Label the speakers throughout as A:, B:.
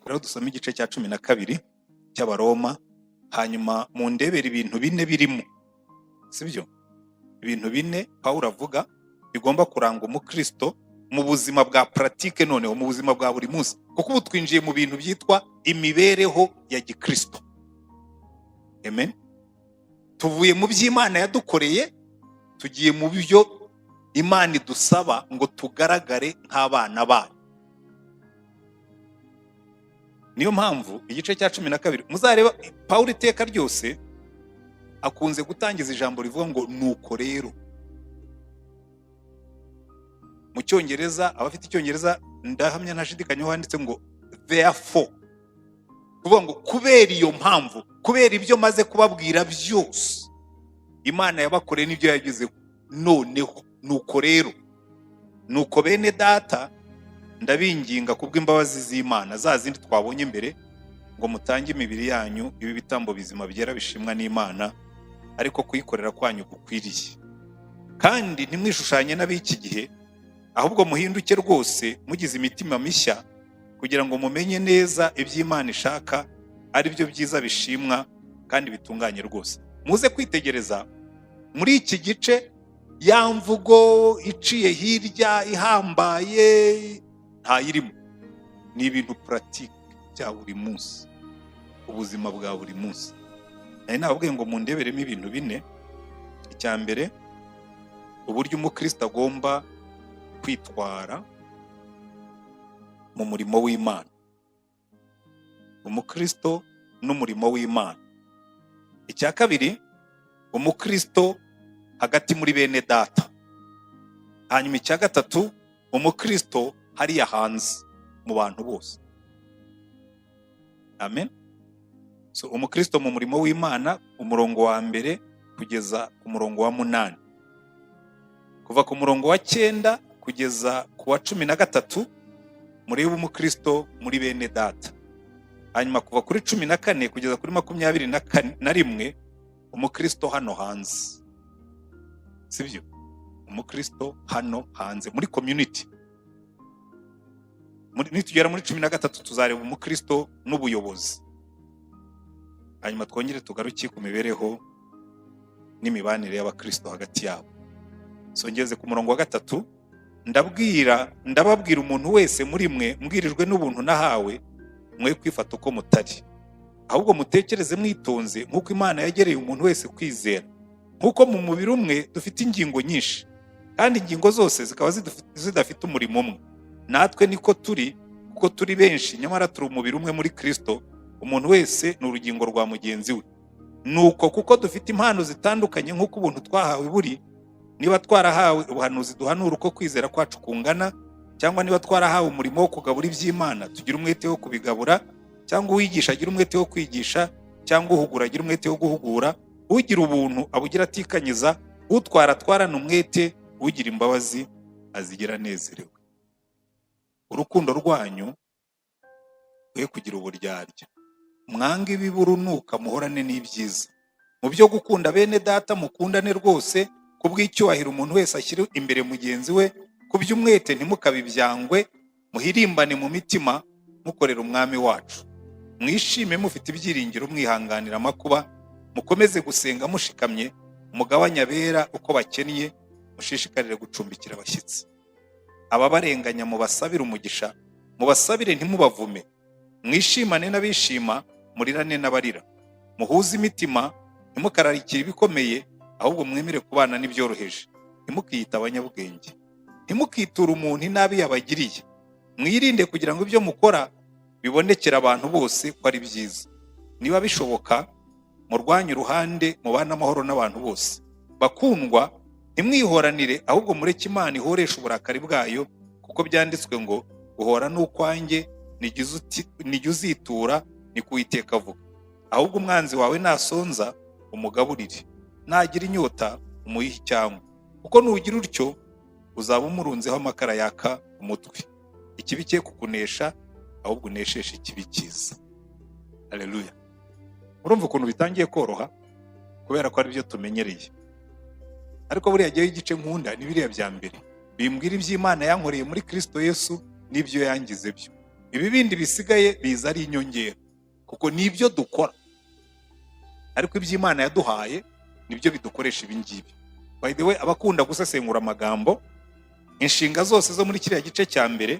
A: Rero dusome igice cya 12 cy'Abaroma, hanyuma mundebere ibintu bine birimo, sibyo? Ibintu bine Pawulo avuga bigomba kuranga umukristo mu buzima bwa pratique, noneho mu buzima bwa buri munsi, kuko ubu twinjiye mu bintu byitwa imibereho ya gikristo. Amen. Tuvuye mu by'Imana yadukoreye, tugiye mu byo Imana idusaba ngo tugaragare nk'abana bayo. Niyo mpamvu igice cya 12 muzareba Pawulo iteka ryose akunze gutangiza ijambo rivuga ngo "Nuko rero". Mu Cyongereza, abafite Icyongereza, ndahamya ntashidikanya, handitse ngo "therefore", kuvuga ngo kubera iyo mpamvu, kubera ibyo maze kubabwira byose Imana yabakoreye n'ibyo yagezeho, noneho nuko rero, nuko bene Data, ndabinginga kubw'imbabazi z'Imana, za zindi twabonye mbere, ngo mutange imibiri yanyu ibi bitambo bizima, byera, bishimwa n'Imana, ariko kuyikorera kwanyu gukwiriye. Kandi ntimwishushanye n'ab'iki gihe, ahubwo muhinduke rwose mugize imitima mishya, kugira ngo mumenye neza iby'Imana ishaka, ari byo byiza bishimwa kandi bitunganye rwose. Muze kwitegereza muri iki gice, ya mvugo iciye hirya ihambaye ntayirimo. Ni ibintu pratique bya buri munsi, ubuzima bwa buri munsi. Nari nababwiye ngo mundeberemo ibintu bine. Icya mbere, uburyo umukristo agomba kwitwara mu murimo w'Imana, umukristo n'umurimo w'Imana. Icya kabiri, umukristo hagati muri bene Data. Hanyuma icya gatatu, umukristo hariya hanze mu bantu bose. Amen. So umukristo mu murimo w'Imana, umurongo wa mbere kugeza ku murongo wa munani. Kuva ku murongo wa cyenda kugeza ku wa 13, murebe umukristo muri bene Data. Hanyuma kuva kuri 14 kugeza kuri 21, umukristo hano hanze, sibyo? Umukristo hano hanze muri community. Nitugera muri 13 tuzareba umukristo n'ubuyobozi, hanyuma twongere tugaruke ku mibereho n'imibanire y'abakristo hagati yabo. So ngeze ku murongo wa gatatu. Ndabwira, ndababwira umuntu wese muri mwe mbwirijwe n'ubuntu nahawe, mwe kwifata uko mutari, ahubwo mutekereze mwitonze nk'uko Imana yagereye umuntu wese kwizera. Nk'uko mu mubiri umwe dufite ingingo nyinshi, kandi ingingo zose zikaba zidafite umurimo umwe, natwe niko turi, kuko turi benshi, nyamara turi umubiri umwe muri Kristo, umuntu wese ni urugingo rwa mugenzi we. Nuko kuko dufite impano zitandukanye nk'uko ubuntu twahawe buri, niba twarahawe ubuhanuzi, duhanura uko kwizera kwacu kungana, cyangwa niba twarahawe umurimo wo kugabura iby'Imana, tugira umwete wo kubigabura, cyangwa uwigisha agira umwete wo kwigisha, cyangwa uhugura agira umwete wo guhugura, ugira ubuntu abugira atikanyiza, utwara atwarana umwete, ugira imbabazi azigira anezerewe. Urukundo rwanyu rwe kugira uburyarya. Mwange ibibi urunuka, muhorane n'ibyiza. Mu byo gukunda bene Data, mukundane rwose. Ku bw'icyubahiro, umuntu wese ashyire imbere mugenzi we. Ku by'umwete, ntimukabe ibyangwe, muhirimbane mu mitima mukorera Umwami wacu. Mwishime mufite ibyiringiro, mwihanganira amakuba, mukomeze gusenga mushikamye, mugabanye abera uko bakennye, mushishikarire gucumbikira abashyitsi. Ababarenganya mubasabire umugisha, mubasabire, ntimubavume. Mwishimane n'abishima, murirane n'abarira. Muhuze imitima, ntimukararikire ibikomeye, ahubwo mwemere kubana n'ibyoroheje. Ntimukiyite abanyabwenge, ntimukiture umuntu inabi yabagiriye. Mwirinde kugira ngo ibyo mukora bibonekere abantu bose ko ari byiza. Niba bishoboka, murwanye uruhande mubane amahoro n'abantu bose. Bakundwa, ntimwihoranire, ahubwo mureke Imana ihoreshe uburakari bwayo, kuko byanditswe ngo "Guhora ni ukwanjye, nijye uzitura, ni ko Uwiteka avuga." Ahubwo umwanzi wawe nasonza, umugaburire, nagira inyota, umuhe icyangwa, kuko nugira utyo uzaba umurunzeho amakara yaka umutwe. Ikibi cye kukunesha, ahubwo unesheshe ikibi cyiza. Haleluya! Urumva ukuntu bitangiye koroha, kubera ko ari byo tumenyereye. Ariko buriya jyewe igice nkunda ni biriya bya mbere bimbwira iby'Imana yankoreye muri Kristo Yesu n'ibyo yangize byo. Ibi bindi bisigaye biza ari inyongera, kuko ni ibyo dukora, ariko iby'Imana yaduhaye nibyo bidukoresha ibi ngibi. By the way, abakunda gusesengura amagambo, inshinga zose zo muri kiriya gice cya mbere,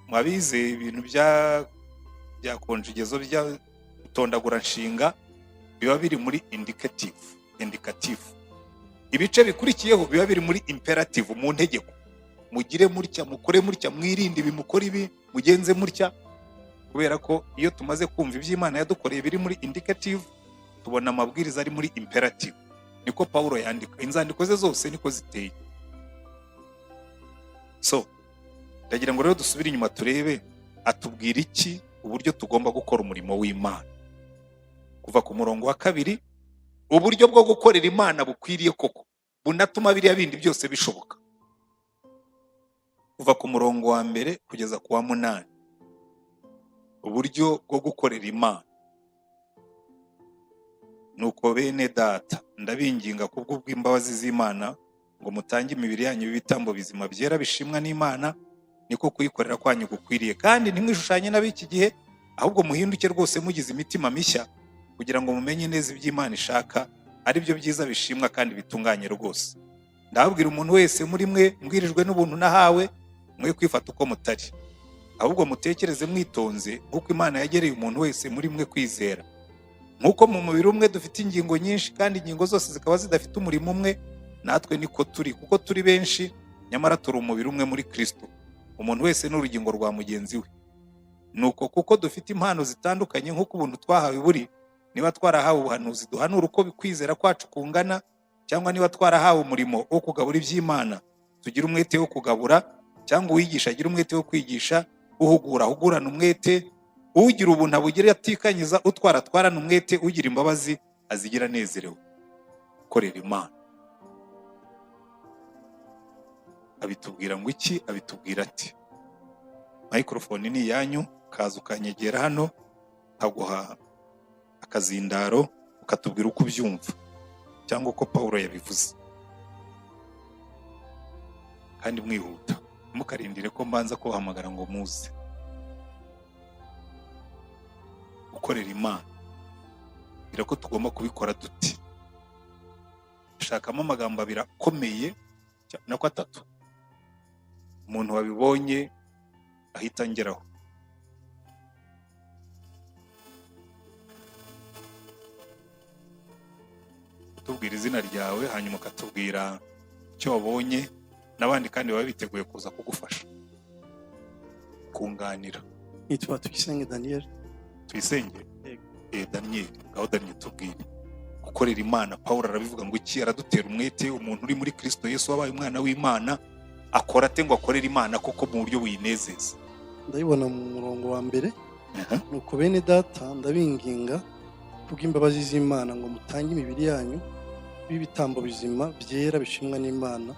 A: mwabize ibintu bya conjugaison, bya itondagura nshinga, biba biri muri indicative. Indicative. Ibice bikurikiyeho biba biri muri imperative, mu ntegeko: mugire mutya, mukore mutya, mwirinde ibi, mukore ibi, mugenze mutya. Kubera ko iyo tumaze kumva iby'Imana yadukoreye biri muri indicative, tubona amabwiriza ari muri imperative. Niko Pawulo yandika, inzandiko ze zose niko ziteye. So ndagira ngo rero dusubire inyuma turebe atubwira iki, uburyo tugomba gukora umurimo w'Imana, kuva ku murongo wa 2, uburyo bwo gukorera Imana bukwiriye koko bunatuma biriya bindi byose bishoboka. Kuva ku murongo wa 1 kugeza ku wa 8, uburyo bwo gukorera Imana. Nuko bene Data, ndabinginga kubw'imbabazi z'Imana ngo mutange imibiri yanyu ibitambo bizima, byera, bishimwa n'Imana, niko kuyikorera kwanyu gukwiriye. Kandi ntimwishushanye n'ab'iki gihe, ahubwo muhinduke rwose mugize imitima mishya, kugira ngo mumenye neza iby'Imana ishaka, ari byo byiza bishimwa kandi bitunganye rwose. Ndababwira umuntu wese muri mwe, mbwirijwe n'ubuntu nahawe, mwe kwifata uko mutari, ahubwo mutekereze mwitonze, nk'uko Imana yagereye umuntu wese muri mwe kwizera. Nk'uko mu mubiri umwe dufite ingingo nyinshi, kandi ingingo zose zikaba zidafite umurimo umwe, natwe niko turi, kuko turi benshi, nyamara turi umubiri umwe muri Kristo. Umuntu wese ni urugingo rwa mugenzi we. Nuko kuko dufite impano zitandukanye nk'uko ubuntu twahawe buri, niba twarahawe ubuhanuzi, duhanura uko kwizera kwacu kungana, cyangwa niba twarahawe umurimo wo kugabura iby'Imana, tugire umwete wo kugabura, cyangwa uwigisha agira umwete wo kwigisha, uhugura ahugurane umwete, ugira ubuntu abugire atikanyiza, utwara atwarane umwete, ugira imbabazi azigira anezerewe. Korera Imana, abitubwira ngo iki? Abitubwira ati microphone ni iyanyu, kaza ukanyegera hano, nkaguha akazindaro, ukatubwira uko ubyumva cyangwa uko Pawulo yabivuze. Kandi mwihuta, ntimukarindire ko mbanza kubahamagara ngo muze. Gukorera Imana, bwira ko tugomba kubikora duti. Shakamo amagambo abiri akomeye, nako atatu, umuntu wabibonye ahita angeraho. Tubwira izina ryawe, hanyuma ukatubwira icyo wabonye, n'abandi kandi baba biteguye kuza kugufasha kunganira.
B: Nitwa Tuyisenge Daniel.
A: Tuyisenge?
B: Yego.
A: Daniel, ngaho Daniel, tubwire gukorera Imana. Pawulo arabivuga ngo iki? Aradutera umwete. Umuntu uri muri Kristo Yesu wabaye umwana w'Imana akora ate ngo akorere Imana koko mu buryo buyinezeza?
B: Ndabibona mu murongo wa 1. Nuko bene Data, ndabinginga kubw'imbabazi z'Imana ngo mutange imibiri yanyu b'ibitambo bizima, byera, bishimwa n'Imana,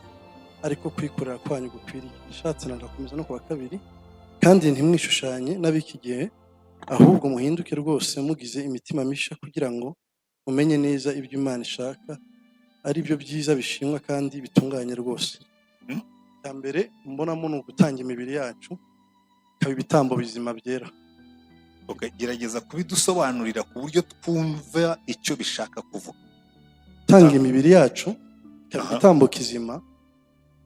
B: ariko kwikorera kwanyu gukwiriye. Nshatse nagakomeza no ku wa 2: kandi ntimwishushanye n'ab'iki gihe, ahubwo muhinduke rwose mugize imitima mishya, kugira ngo mumenye neza ibyo Imana ishaka, ari byo byiza bishimwa kandi bitunganye rwose. Icya mbere mbonamo ni ugutanga imibiri yacu ikaba ibitambo bizima byera.
A: Ukagerageza kubidusobanurira ku buryo twumva icyo bishaka kuvuga.
B: Gutanga imibiri yacu ikaba igitambo kizima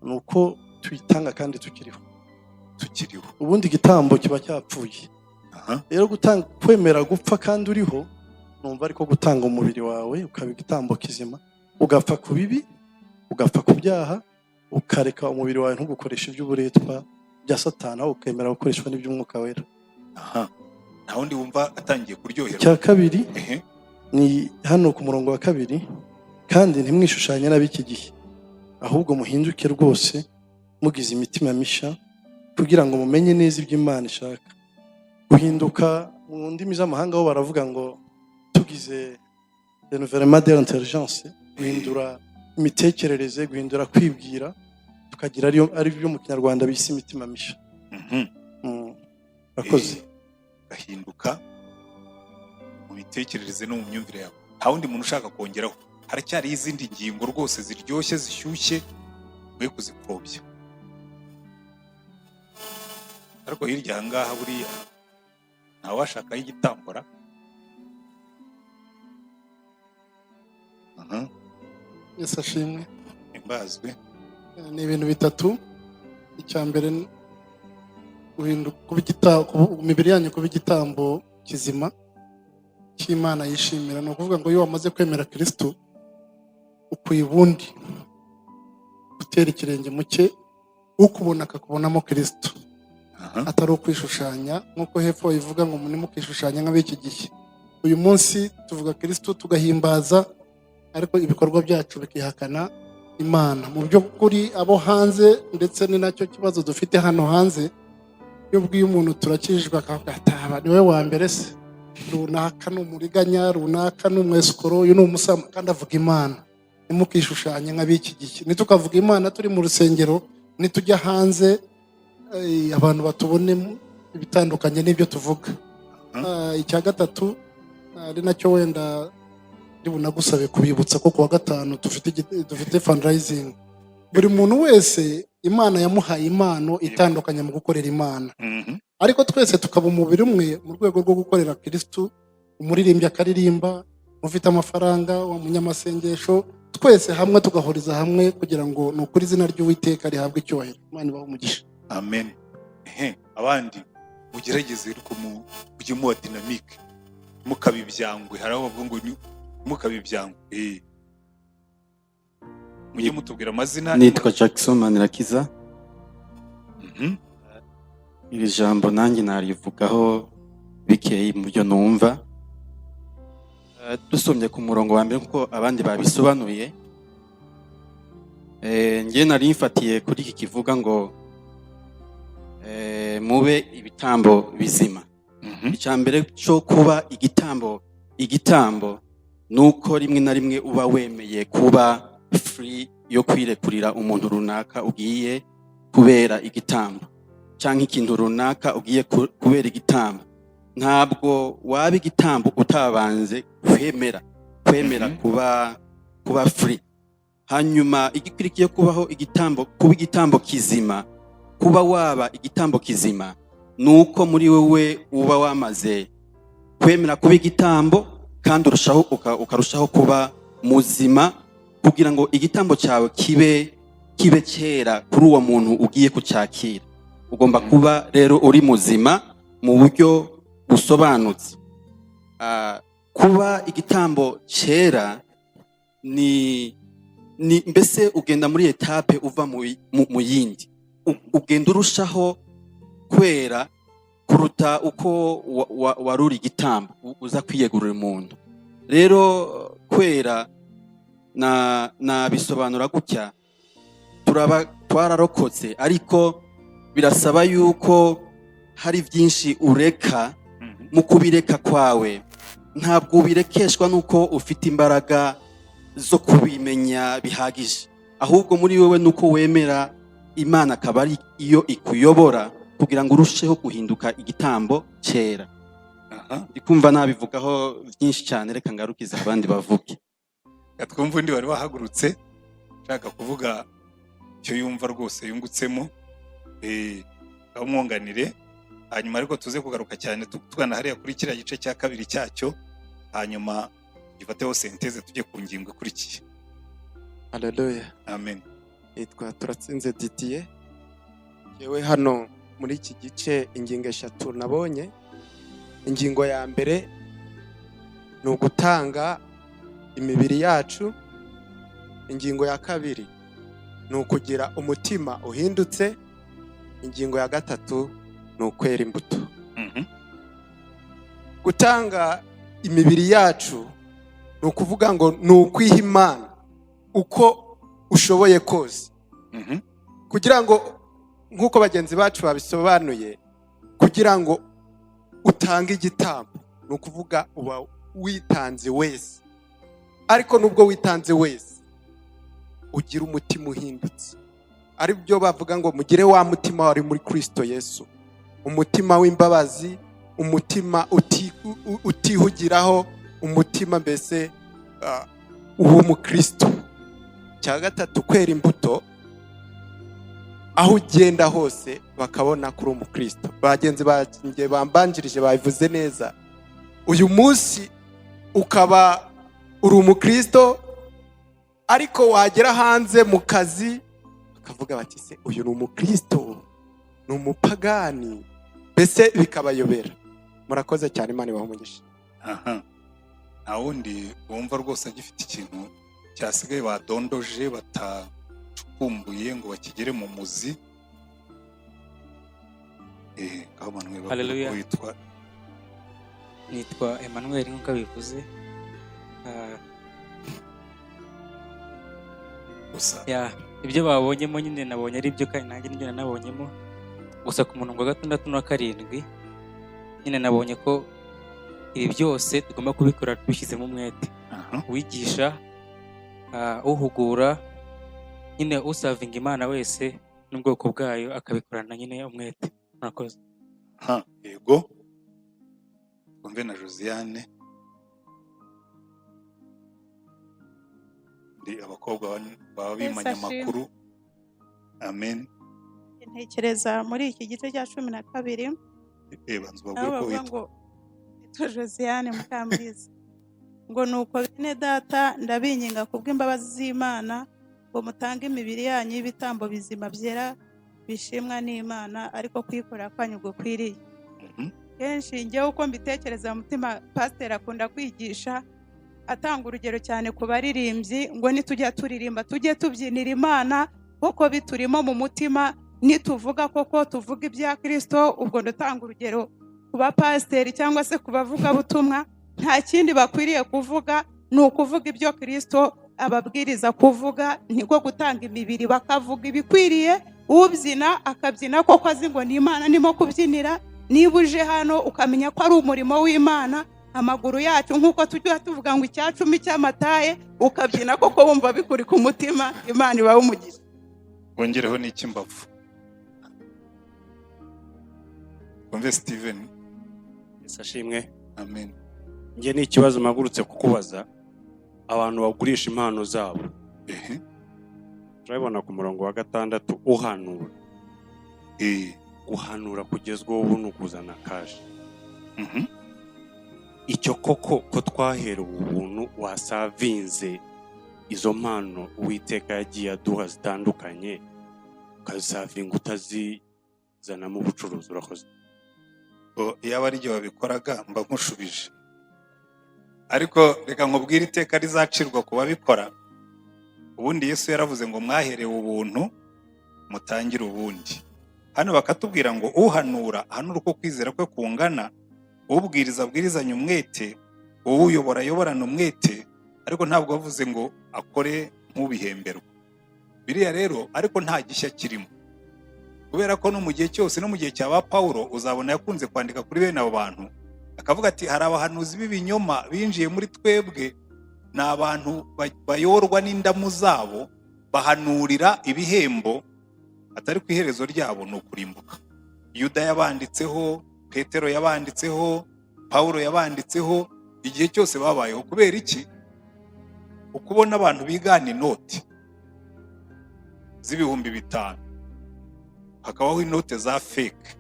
B: ni uko tuyitanga kandi tukiriho.
A: Tukiriho.
B: Ubundi igitambo kiba cyapfuye. Rero gutanga, kwemera gupfa kandi uriho, numva ariko gutanga umubiri wawe ukaba igitambo kizima, ugapfa ku bibi, ugapfa ku byaha, ukareka umubiri wawe ntugukoreshe iby'uburetwa bya Satani, ahubwo ukemera gukoreshwa n'iby'Umwuka Wera.
A: Nta wundi wumva atangiye kuryoherwa?
B: Icya kabiri ni hano ku murongo wa 2: kandi ntimwishushanye n'ab'iki gihe, ahubwo muhinduke rwose mugize imitima mishya, kugira ngo mumenye neza ibyo Imana ishaka. Guhinduka, mu ndimi z'amahanga bo baravuga ngo tugize renouvellement de l'intelligence, guhindura imitekerereze, guhindura kwibwira, tukagira ari byo mu Kinyarwanda bise imitima mishya. Urakoze.
A: Gahinduka mu mitekerereze no mu myumvire yawe. Nta wundi muntu ushaka kongeraho? Haracyariho izindi ngingo rwose ziryoshye, zishyushye, mwe kuzipfobya. Ariko hirya aha ngaha buriya ntawashakaho igitambura. Aha.
C: Yesu ashimwe.
A: Imbazwe.
C: Ni ibintu bitatu. Icya mbere ni imibiri yanyu kuba igitambo kizima cy'Imana yishimira. Ni ukuvuga ngo iyo wamaze kwemera Kristo, ukuye ubundi gutera ikirenge mu cye, ukubona akakubonamo Kristo, atari ukwishushanya, nk'uko hepfo bivuga ngo ntimukishushanya nk'ab'iki gihe. Uyu munsi tuvuga Kristo tugahimbaza, ariko ibikorwa byacu bikihakana Imana. Mu by'ukuri abo hanze, ndetse ni nacyo kibazo dufite hano hanze, iyo ubwiye umuntu turakijijwe akavuga ati: "Aba ni we wa mbere se, runaka ni umuriganya, runaka ni umwesikoro, uyu ni umusama," kandi avuga Imana. Ntimukishushanye nk'ab'iki gihe. Ntitukavuga Imana turi mu rusengero, nitujya hanze abantu batubone ibitandukanye n'ibyo tuvuga. Icya gatatu ari nacyo wenda ndi bunagusabe kubibutsa ko kuwa gatanu dufite fundraising. Buri muntu wese Imana yamuhaye impano itandukanye mu gukorera Imana, ariko twese tukaba umubiri umwe mu rwego rwo gukorera Kirisitu. Umuririmbyi akaririmba, ufite amafaranga, umunyamasengesho, twese hamwe tugahuriza hamwe kugira ngo ni ukuri izina ry'Uwiteka rihabwe icyubahiro. Imana ibahe umugisha.
A: Amen. Ehe, abandi mugerageze ariko mujye muba dynamique, mukabe ibyangwe. Hari aho bavuga ngo mukabe ibyangwe. Mujye mutubwira amazina.
D: Nitwa Jackson Manirakiza. Iri jambo nanjye narivugaho bikeye mu byo numva. Dusomye ku murongo wa mbere, nk'uko abandi babisobanuye, njye nari mfatiye kuri iki kivuga ngo mube ibitambo bizima. Icya mbere cyo kuba igitambo ni uko rimwe na rimwe uba wemeye kuba free yo kwirekurira umuntu runaka ugiye kubera igitambo, cyangwa ikintu runaka ugiye kubera igitambo. Ntabwo waba igitambo utabanze kwemera kuba free. Hanyuma igikurikiye kubaho igitambo, kuba igitambo kizima, kuba waba igitambo kizima ni uko muri wowe uba wamaze kwemera kuba igitambo, kandi ukarushaho kuba muzima kugira ngo igitambo cyawe kibe cyera kuri uwo muntu ugiye kucyakira. Ugomba kuba rero uri muzima mu buryo busobanutse. Kuba igitambo cyera ni mbese ugenda muri étape uva mu yindi, ugenda urushaho kwera kuruta uko wari uri igitambo uza kwiyegurira umuntu. Rero kwera na nabisobanura gutya: turaba twararokotse, ariko birasaba yuko hari byinshi ureka. Mu kubireka kwawe, ntabwo ubirekeshwa n'uko ufite imbaraga zo kubimenya bihagije, ahubwo muri wowe nuko wemera Imana akaba ari iyo ikuyobora kugira ngo urusheho guhinduka igitambo cyera. Ndi kumva nabivugaho byinshi cyane, reka ngarukize abandi bavuge.
A: Reka twumve undi wari wahagurutse ushaka kuvuga icyo yumva rwose yungutsemo, umwunganire, hanyuma ariko tuze kugaruka cyane tugana hariya kuri kiriya gice cya kabiri cyacyo, hanyuma gifateho synthèse, tujye ku ngingo ikurikiye.
E: Haleluya.
A: Amen.
E: Nitwa Turatsinze Didier. Yewe, hano muri iki gice ingingo eshatu nabonye. Ingingo ya mbere ni ugutanga imibiri yacu. Ingingo ya kabiri ni ukugira umutima uhindutse. Ingingo ya gatatu ni ukwera imbuto. Gutanga imibiri yacu ni ukuvuga ngo ni ukwiha Imana uko ushoboye kose, kugira ngo, nk'uko bagenzi bacu babisobanuye, kugira ngo utange igitambo ni ukuvuga uba witanze wese. Ariko nubwo witanze wese, ugira umutima uhindutse, ari byo bavuga ngo mugire wa mutima wari muri Kristo Yesu, umutima w'imbabazi, umutima utihugiraho, umutima mbese uw'umukristo. Cya gatatu, kwera imbuto. Aho ugenda hose bakabona kuri umukristo. Bagenzi banjye bambanjirije babivuze neza. Uyu munsi ukaba uri umukristo, ariko wagera hanze mu kazi bakavuga bati: "Se uyu ni umukristo, ni umupagani?" Mbese bikabayobera. Murakoze cyane, Imana ibahe umugisha.
A: Aha nta wundi wumva rwose agifite ikintu cyasigaye badondoje, batacukumbuye ngo bakigere mu muzi? Ngaho Manuel, bavuga
F: Hallelujah.
A: ko witwa?
F: Nitwa Emmanuel nk'uko abivuze.
A: Gusa
F: Ya, ibyo babonyemo nyine nabonye ari byo, kandi nanjye nibyo nanabonyemo. Gusa ku murongo wa gatandatu na karindwi nyine nabonye ko ibi byose tugomba kubikora tubishyizemo umwete. Uwigisha, uhugura nyine, uservinga Imana wese n'ubwoko bwayo, akabikorana nyine umwete. Murakoze.
A: Ha, yego, twumve na Josiane. Ndi abakobwa baba
G: Yesu
A: bimanye
G: ashimwe.
A: amakuru. Amen.
G: Ntekereza muri iki gice cya 12,
A: Banza
G: aho
A: ubabwire ko
G: bavuga
A: witwa.
G: ngo nitwa Josiane Mukamwiza, ngo: "Nuko bene data, ndabinginga kubw'imbabazi z'Imana ngo mutange imibiri yanyu y'ibitambo bizima, byera, bishimwa n'Imana, ariko kuyikorera kwanyu gukwiriye." Kenshi njyewe uko mbitekereza mu mutima, pasiteri akunda kwigisha atanga urugero cyane ku baririmbyi, ngo nitujya turirimba tujye tubyinira Imana koko biturimo mu mutima, nituvuga koko tuvuga ibya Kirisito. Ubwo ndatanga urugero ku bapasiteri cyangwa se ku bavugabutumwa, nta kindi bakwiriye kuvuga, ni ukuvuga ibyo Kirisito ababwiriza kuvuga, niko gutanga imibiri bakavuga ibikwiriye. Ubyina akabyina koko azi ngo ni Imana ndimo kubyinira. Niba uje hano ukamenya ko ari umurimo w'Imana, amaguru yacu nk'uko tujya tuvuga ngo icyacumi cy'amataye, ukabyina koko wumva bikuri ku mutima. Imana ibahe umugisha.
A: Wongereho n'icy'imbavu. Wumve Steven.
H: Yesu ashimwe.
A: Amen.
H: Njye ni ikibazo mpagurutse kukubaza. Abantu bagurisha impano zabo, turabibona ku murongo wa gatandatu, uhanura. Guhanura kugezweho ubu ni ukuzana cash. Icyo koko ko twaherewe ubuntu, waservinze izo mpano Uwiteka yagiye aduha zitandukanye, ukaziservinga utazizanamo ubucuruzi? Urakoze.
A: Iyaba ari igihe wabikoraga mba nkushubije, ariko reka nkubwire iteka rizacirwa ku babikora. Ubundi Yesu yaravuze ngo: "Mwaherewe ubuntu, mutangire ubundi." Hano bakatubwira ngo uhanura ahanura uko kwizera kwe kungana, ubwiriza abwirizanye umwete, uwuyobora ayoborana umwete, ariko ntabwo bavuze ngo akore nk'ubihemberwa. Biriya rero ariko nta gishya kirimo, kubera ko no mu gihe cyose, no mu gihe cya ba Pawulo, uzabona yakunze kwandika kuri bene abo bantu, akavuga ati: "Hari abahanuzi b'ibinyoma binjiye muri twebwe, ni abantu bayorwa n'indamu zabo, bahanurira ibihembo, atari ku iherezo ryabo ni ukurimbuka." Yuda yabanditseho, Petero yabanditseho, Pawulo yabanditseho, igihe cyose babayeho. Kubera iki? Ukubona abantu bigana inoti z'5,000, hakabaho inote za fake.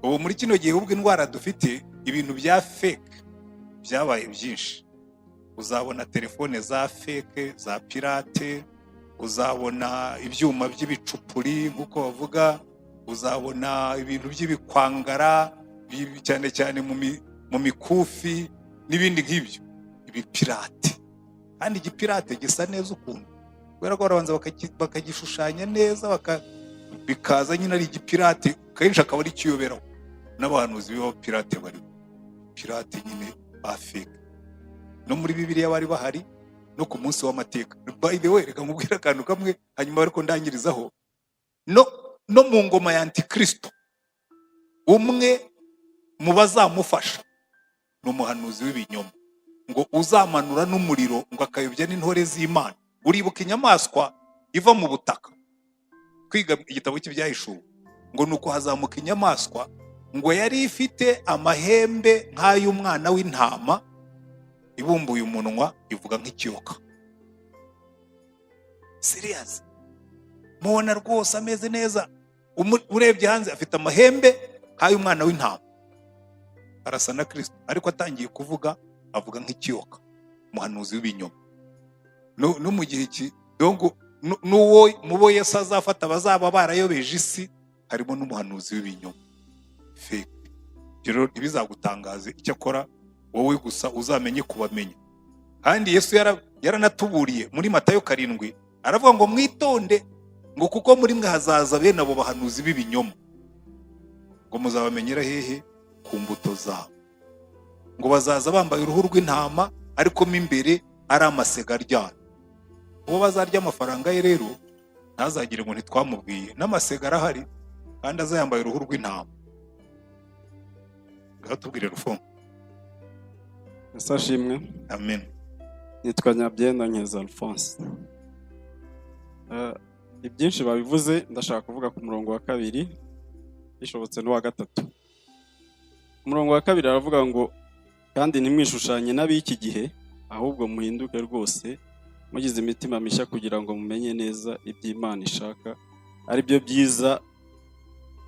A: Ubu muri kino gihe, ubwo indwara dufite, ibintu bya fake byabaye byinshi. Uzabona telefone za fake, za pirate, uzabona ibyuma by'ibicupuri nk'uko bavuga, uzabona ibintu by'ibikwangara, cyane cyane mu mikufi n'ibindi nk'ibyo, ibipirate. Kandi igipirate gisa neza ukuntu, kubera ko barabanza bakagishushanya neza, bikaza nyine ari igipirate, kenshi akaba ari ikiyoberaho. N'abahanuzi b'abapirate bariho, pirate nyine ba fake. No muri Bibiliya bari bahari, no ku munsi w'amateka. By the way, reka nkubwire akantu kamwe hanyuma ariko ndangirizaho. No mu ngoma ya Antikristo, umwe mu bazamufasha ni umuhanuzi w'ibinyoma, ngo uzamanura n'umuriro, ngo akayobya n'intore z'Imana. Uribuka inyamaswa iva mu butaka, kwiga igitabo cy'Ibyahishuwe, ngo nuko hazamuka inyamaswa, ngo yari ifite amahembe nk'ay'umwana w'intama, ibumbuye umunwa ivuga nk'ikiyoka. Serious. Mubona rwose ameze neza. Urebye hanze afite amahembe nk'ay'umwana w'intama, arasa na Kristo, ariko atangiye kuvuga avuga nk'ikiyoka, umuhanuzi w'ibinyoma. No mu gihe ki donc n'uwo mu bo Yesu azafata bazaba barayobeje isi, harimo n'umuhanuzi w'ibinyoma, fake. Ibyo rero ntibizagutangaze. Icyakora wowe gusa uzamenye kubamenya. Kandi Yesu yaranatuburiye muri Matayo 7, aravuga ngo mwitonde, ngo kuko muri mwe hazaza bene abo bahanuzi b'ibinyoma. Ngo muzabamenyera hehe? Ku mbuto zabo. Ngo bazaza bambaye uruhu rw'intama, ariko mo imbere ari amasega aryana. Uwo bazarya amafaranga ye rero ntazagire ngo ntitwamubwiye. N'amasega arahari kandi aza yambaye uruhu rw'intama. Ngaho tubwire, Rufo.
I: Ese ashimwe.
A: Amen.
I: Nitwa Nyabyenda Nkeza Alphonse. Ibyinshi babivuze, ndashaka kuvuga ku murongo wa kabiri, bishobotse n'uwa gatatu. Umurongo wa kabiri aravuga ngo: "Kandi ntimwishushanye n'ab'iki gihe, ahubwo muhinduke rwose mugize imitima mishya, kugira ngo mumenye neza iby'Imana ishaka, ari byo byiza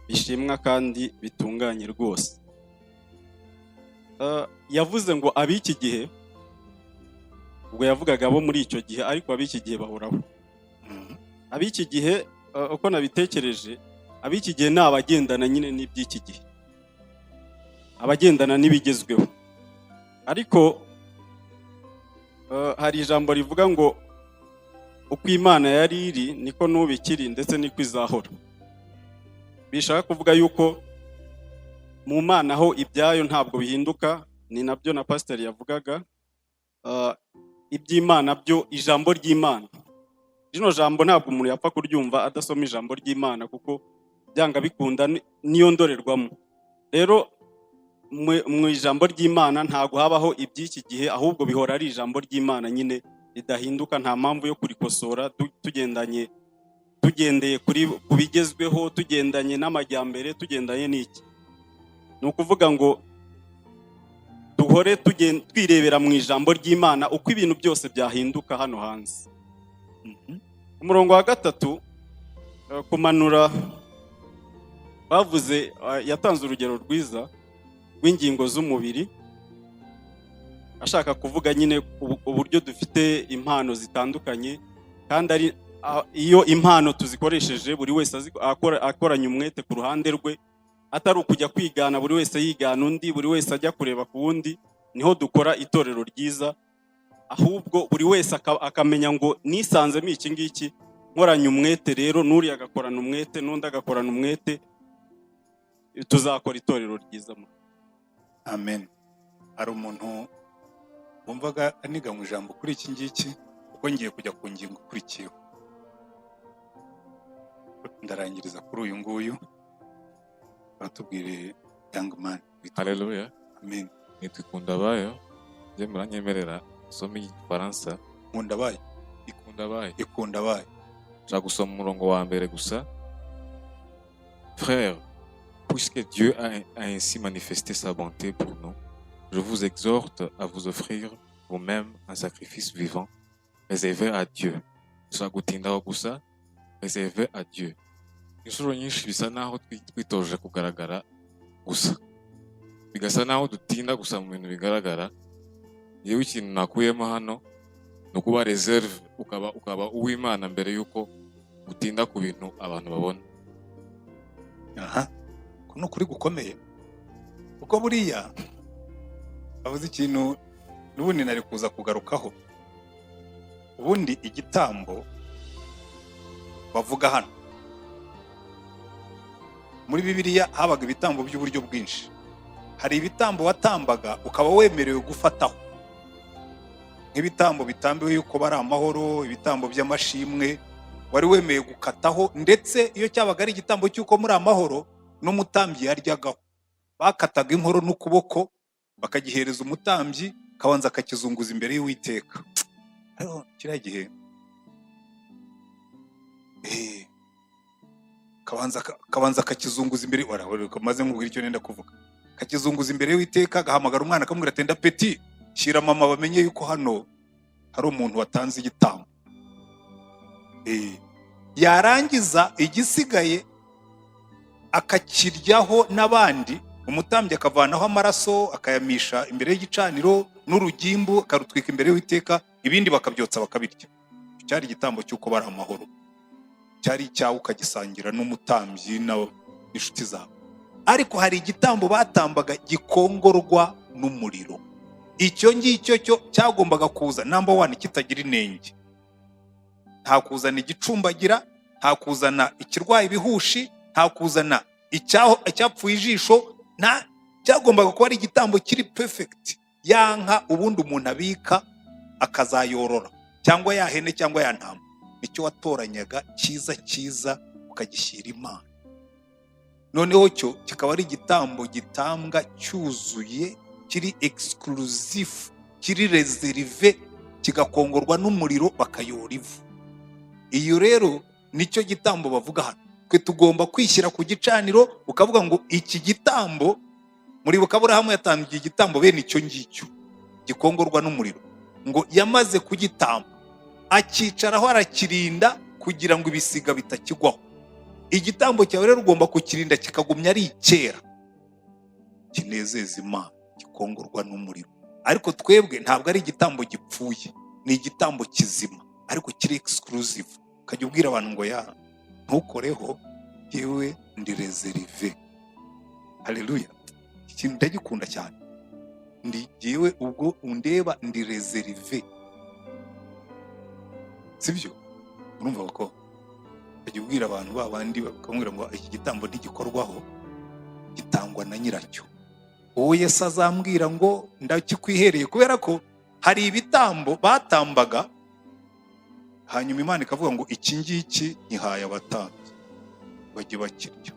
I: bishimwa kandi bitunganye rwose." Yavuze ngo ab'iki gihe, ubwo yavugaga abo muri icyo gihe, ariko ab'iki gihe bahoraho. Ab'iki gihe, uko nabitekereje, ab'iki gihe ni abagendana nyine n'iby'iki gihe, abagendana n'ibigezweho. Ariko hari ijambo rivuga ngo uko Imana yari iri niko n'ubu ikiri, ndetse niko izahora. Bishaka kuvuga yuko mu Mana ho ibyayo ntabwo bihinduka. Ni nabyo na pasiteri yavugaga. Iby'Imana byo, ijambo ry'Imana, rino jambo ntabwo umuntu yapfa kuryumva adasoma ijambo ry'Imana, kuko byanga bikunda niyo ndorerwamo. Rero mu ijambo ry'Imana ntabwo habaho iby'iki gihe, ahubwo bihora ari ijambo ry'Imana nyine ridahinduka. Nta mpamvu yo kurikosora tugendanye, tugendeye kuri ku bigezweho, tugendanye n'amajyambere, tugendanye n'iki. Ni ukuvuga ngo duhore twirebera mu ijambo ry'Imana uko ibintu byose byahinduka hano hanze. Umurongo wa gatatu, kumanura, bavuze, yatanze urugero rwiza rw'ingingo z'umubiri, ashaka kuvuga nyine uburyo dufite impano zitandukanye, kandi ari iyo impano tuzikoresheje, buri wese akoranye umwete ku ruhande rwe, atari ukujya kwigana, buri wese yigana undi, buri wese ajya kureba ku wundi, niho dukora itorero ryiza. Ahubwo buri wese akamenya ngo nisanzemo iki ngiki, nkoranye umwete rero, n'uriya agakorana umwete, n'undi agakorana umwete, tuzakora itorero ryiza.
A: Amen. Hari umuntu wumvaga aniga mu ijambo kuri iki ngiki? Kuko ngiye kujya ku ngingo ikurikiyeho. Ndarangiriza kuri uyu nguyu. Batubwire, young man.
J: Haleluya.
A: Amen.
J: Nitwa Ikundabayo. Njye muranyemerera usome Igifaransa.
A: Nkundabayo.
J: Ikundabayo.
A: Ikundabayo.
J: Nshaka gusoma umurongo wa mbere gusa. Frères, puisque Dieu a ainsi manifesté sa bonté pour nous, je vous exhorte à vous offrir vous-même un sacrifice vivant, réservé à Dieu. Nshaka gutindaho gusa, réservé à Dieu. Inshuro nyinshi bisa naho twitoje kugaragara gusa, bigasa naho dutinda gusa mu bintu bigaragara. Yewe, ikintu nakuyemo hano ni ukuba réservé, ukaba uw'Imana mbere y'uko utinda ku bintu abantu babona.
A: Aha ko ni ukuri gukomeye, kuko buriya avuze ikintu n'ubundi nari kuza kugarukaho. Ubundi igitambo bavuga hano muri Bibiliya, habaga ibitambo by'uburyo bwinshi. Hari ibitambo watambaga ukaba wemerewe gufataho, nk'ibitambo bitambiwe yuko bari amahoro, ibitambo by'amashimwe wari wemeye gukataho. Ndetse iyo cyabaga ari igitambo cy'uko muri amahoro, n'umutambyi yaryagaho. Bakataga inkoro n'ukuboko, bakagihereza umutambyi, kabanza akakizunguza imbere y'Uwiteka. Ariko kiriya gihe kabanza akakizunguza imbere, maze nkubwira icyo nenda kuvuga, kakizunguza imbere y'Uwiteka, agahamagara umwana, akamubwira ati: "Nda petit, shyira mama bamenye yuko hano hari umuntu watanze igitambo." Yarangiza igisigaye akakiryaho n'abandi. Umutambyi akavanaho amaraso, akayamisha imbere y'igicaniro, n'urugimbu akarutwika imbere y'Uwiteka, ibindi bakabyotsa bakabirya. Cyari igitambo cy'uko bari amahoro. Cyari icyawe, ukagisangira n'umutambyi n'inshuti zawe. Ariko hari igitambo batambaga gikongorwa n'umuriro. Icyo ngicyo cyo cyagombaga kuza, number one, kitagira inenge. Nta kuzana igicumbagira, nta kuzana ikirwaye ibihushi, nta kuzana icyapfuye ijisho. Nta cyagombaga kuba ari igitambo kiri perfect. Ya nka ubundi umuntu abika akazayorora, cyangwa ya hene, cyangwa ya ntama, nicyo watoranyaga cyiza cyiza ukagishyira Imana. Noneho cyo kikaba ari igitambo gitambwa cyuzuye, kiri exclusive, kiri réservé, kigakongorwa n'umuriro, bakayora ivu. Iyo rero nicyo gitambo bavuga hano. Twe tugomba kwishyira ku gicaniro, ukavuga ngo iki gitambo. Muribuka Aburahamu yatangiye igitambo bene icyo ngicyo gikongorwa n'umuriro. Ngo yamaze kugitamba, akicaraho arakirinda kugira ngo ibisiga bitakigwaho. Igitambo cyawe rero ugomba kukirinda kikagumya ari icyera, kinezeza Imana, gikongorwa n'umuriro. Ariko twebwe ntabwo ari igitambo gipfuye, ni igitambo kizima ariko kiri exclusive. Ukajya ubwira abantu ngo ya ntukoreho, yewe ndi réservé. Haleluya! Iki kintu ndagikunda cyane. Ndi jyewe ubwo undeba ndi réservé, sibyo? Urumva ko ukajya ubwira abantu ba bandi, bakamubwira ngo iki gitambo ntigikorwaho, gitangwa na nyiracyo. Uwo Yesu azambwira ngo ndakikwihereye, kubera ko hari ibitambo batambaga, hanyuma Imana ikavuga ngo iki ngiki nyihaye abatambyi bajye bakirya.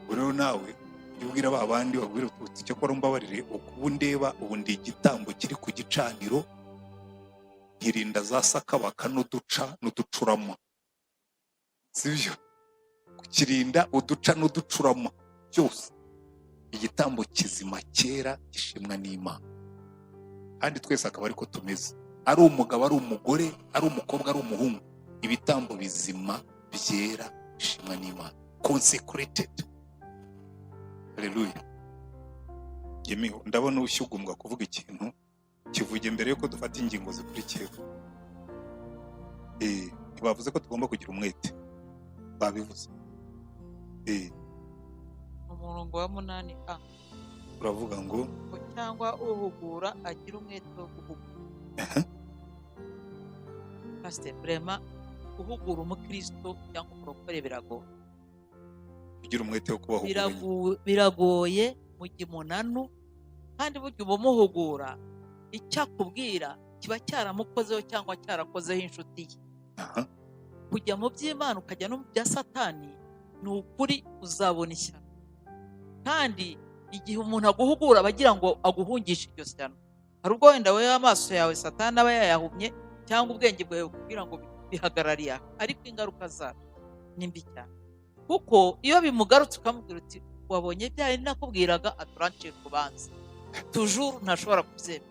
A: Ubwo rero nawe ujye ubwira ba bandi, babwira uti cyakora mbabarire, ubu ndeba ubu ndi igitambo kiri ku gicaniro, nkirinda za sakabaka n'uduca n'uducurama, sibyo? Kukirinda uduca n'uducurama byose. Igitambo kizima cyera gishimwa n'Imana. Kandi twese akaba ariko tumeze, ari umugabo, ari umugore, ari umukobwa, ari umuhungu, ibitambo bizima byera bishimwa n'Imana, consecrated. Haleluya! Yemiho, ndabona ushyugumbwa kuvuga ikintu. Kivuge mbere yuko dufata ingingo zikurikiyeho. Ntibavuze ko tugomba kugira umwete? Babivuze.
K: Umurongo wa 8 a.
A: Uravuga ngo?
K: Ngo cyangwa uhugura agira umwete wo guhugura. Pasiteri, vraiment guhugura umukristo cyangwa umurokore biragoye.
A: Kugira umwete wo kubahugura.
K: Biragoye mu gihe umunanu, kandi burya uba umuhugura, icyo akubwira kiba cyaramukozeho cyangwa cyarakozeho inshuti ye. Kujya mu by'Imana ukajya no mu bya Satani, ni ukuri uzabona ishyano. Kandi igihe umuntu aguhugura aba agira ngo aguhungishe iryo shyano. Hari ubwo wenda wowe amaso yawe Satani aba yayahumye, cyangwa ubwenge bwawe kugira ngo bihagarariye aha, ariko ingaruka zabyo ni mbi cyane, kuko iyo bimugarutse ukamubwira uti wabonye bya bindi nakubwiraga, aturancira urubanza toujours, ntashobora kubyemera.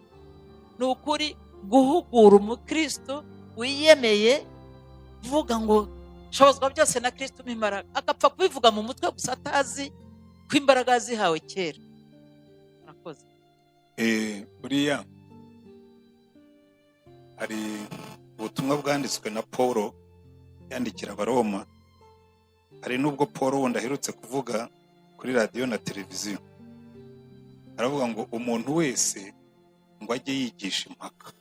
K: Ni ukuri guhugura umukristo wiyemeye vuga ngo nshobozwa byose na Kristo umpa imbaraga, agapfa kubivuga mu mutwe gusa atazi ko imbaraga yazihawe kera. Murakoze.
A: Buriya hari ubutumwa bwanditswe na Paul yandikira Abaroma. Hari n'ubwo Paul wundi aherutse kuvuga kuri radiyo na televiziyo, aravuga ngo umuntu wese ngo ajye yigisha impaka,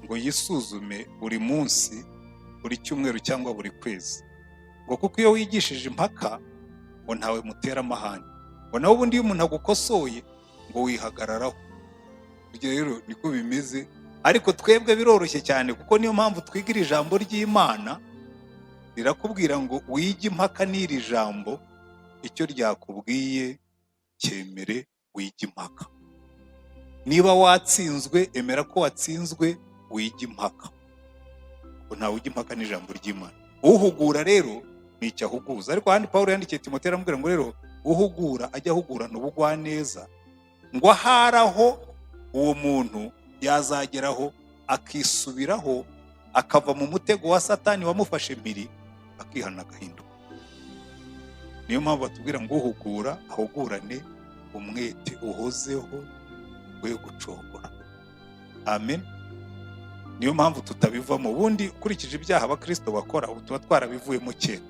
A: ngo yisuzume buri munsi, buri cyumweru cyangwa buri kwezi, ngo kuko iyo wigishije impaka ngo ntawe mutera amahane, ngo nawe ubundi iyo umuntu agukosoye ngo wihagararaho. Ibyo rero niko bimeze. Ariko twebwe biroroshye cyane, kuko niyo mpamvu twigira ijambo ry'Imana. Rirakubwira ngo wige impaka n'iri jambo, icyo ryakubwiye cyemere, wige impaka. Niba watsinzwe, emera ko watsinzwe, wige impaka. Ngo ntawe ujya impaka n'ijambo ry'Imana. Uhugura rero ni icyo ahuguza. Ariko ahandi Paul yandikiye Timoteyo aramubwira ngo rero uhugura ajya ahugurana ubugwaneza, ngo ahari aho uwo muntu yazageraho akisubiraho. akava mu mutego wa Satani wamufashe mpiri, akihana agahinduka. Niyo mpamvu batubwira ngo uhugura ahugurane umwete uhozeho we gucogora. Amen. Niyo mpamvu tutabivamo. Ubundi ukurikije ibyaha abakristo bakora, ubu tuba twarabivuyemo kera,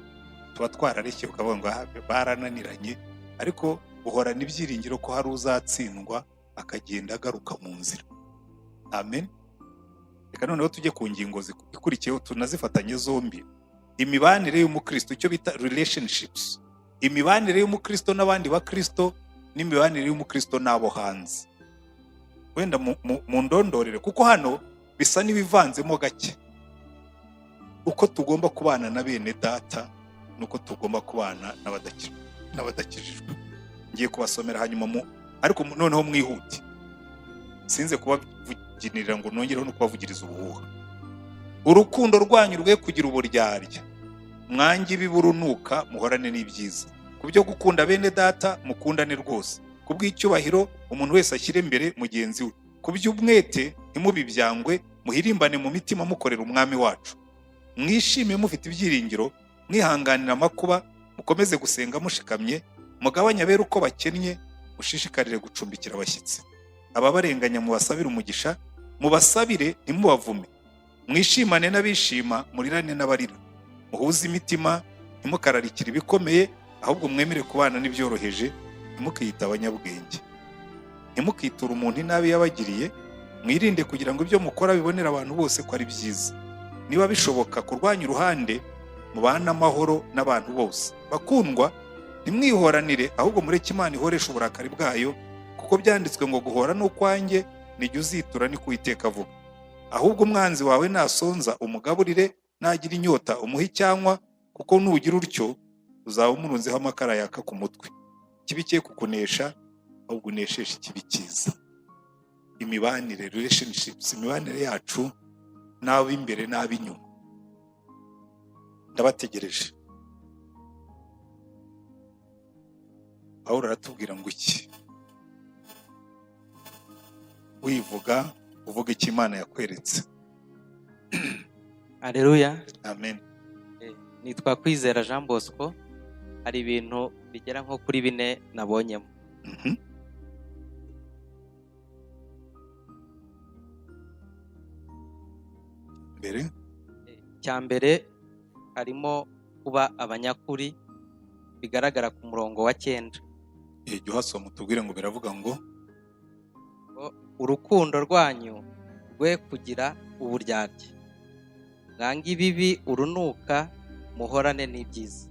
A: tuba twarareshye, ukavuga ngo barananiranye, ariko uhorana ibyiringiro ko hari uzatsindwa akagenda agaruka mu nzira. Amen. Reka noneho tujye ku ngingo ikurikiyeho, tunazifatanye zombi. Imibanire y'umukristo, icyo bita relationships, imibanire y'umukristo n'abandi bakristo n'imibanire y'umukristo n'abo hanze. Wenda mu ndondorere, kuko hano bisa n'ibivanzemo gake, uko tugomba kubana na bene data n'uko tugomba kubana n'abadakijijwe. Ngiye kubasomera hanyuma ariko noneho mwihute, sinze kubavuginirira ngo nongereho no kubavugiriza ubuhuha. Urukundo rwanyu rwe kugira uburyarya, mwange ibiburunuka, muhorane n'ibyiza. Ku byo gukunda bene data mukundane rwose. Ku bw'icyubahiro umuntu wese ashyire imbere mugenzi we. Ku by'umwete ntimubibyangwe, muhirimbane mu mitima mukorera umwami wacu. Mwishime mufite ibyiringiro, mwihanganira amakuba, mukomeze gusenga mushikamye, mugabanye abera uko bakennye, mushishikarire gucumbikira abashyitsi. Ababarenganya mubasabire umugisha, mubasabire ntimubavume. Mwishimane n'abishima, murirane n'abarira. Muhuze imitima, ntimukararikire ibikomeye, ahubwo mwemere kubana n'ibyoroheje, ntimukiyite abanyabwenge. Ntimukiture umuntu inabi yabagiriye, mwirinde kugira ngo ibyo mukora bibonere abantu bose ko ari byiza. Niba bishoboka kurwanya uruhande, mubane amahoro n'abantu bose. Bakundwa, ntimwihoranire, ahubwo mureke Imana ihoresha uburakari bwayo, kuko byanditswe ngo guhora n'ukwanjye, nijye uzitura, ni ku Uwiteka avuga. Ahubwo umwanzi wawe nasonza umugaburire, nagira inyota umuhe icyanywa, kuko nugira utyo uzaba umurunzeho amakara yaka ku mutwe. Ikibi cye kukunesha, ahubwo unesheshe ikibi cyiza. Imibanire, relationships, imibanire yacu n'ab'imbere n'ab'inyuma. Ndabategereje. Pawulo aratubwira ngo iki? Wivuga, uvuga icyo Imana yakweretse.
F: Haleluya.
A: Amen.
F: Nitwa Kwizera Jean Bosco. Hari ibintu bigera nko kuri bine nabonyemo.
A: Mbere?
F: Cya mbere harimo kuba abanyakuri, bigaragara ku murongo wa 9.
A: Jya uhasoma utubwire ngo biravuga ngo
F: urukundo rwanyu rwe kugira uburyarya, mwange ibibi urunuka, muhorane n'ibyiza.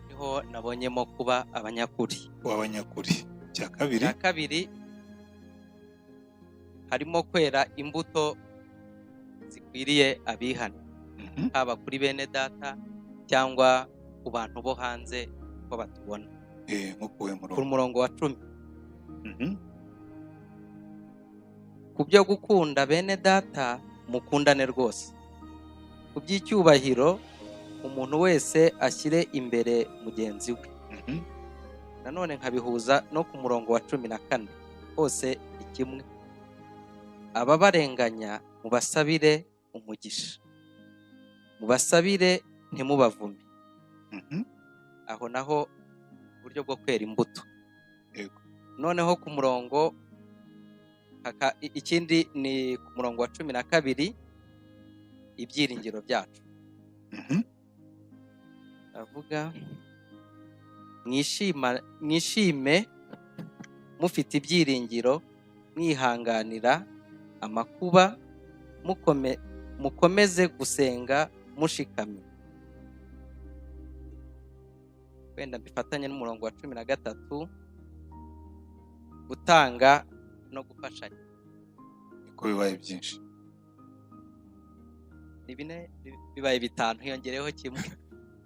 F: Niho nabonyemo kuba abanyakuri.
A: Kuba abanyakuri. Cya kabiri?
F: Cya kabiri harimo kwera imbuto zikwiriye abihana, haba kuri bene data cyangwa ku bantu bo hanze ko batubona. Ku murongo wa 10. Ku byo gukunda bene data mukundane rwose. Ku by'icyubahiro umuntu wese ashyire imbere mugenzi we. Nanone nkabihuza no ku murongo wa 14, hose ni kimwe. Ababarenganya mubasabire umugisha, mubasabire ntimubavume. Aho naho uburyo bwo kwera imbuto. Noneho ku murongo ikindi ni ku murongo wa 12, ibyiringiro byacu. Avuga mwishime mufite ibyiringiro, mwihanganira amakuba, mukomeze gusenga mushikamye. Wenda mbifatanye n'umurongo wa 13, gutanga no gufashanya.
A: Niko bibaye byinshi.
F: Ni bine bibaye 5, hiyongereho kimwe.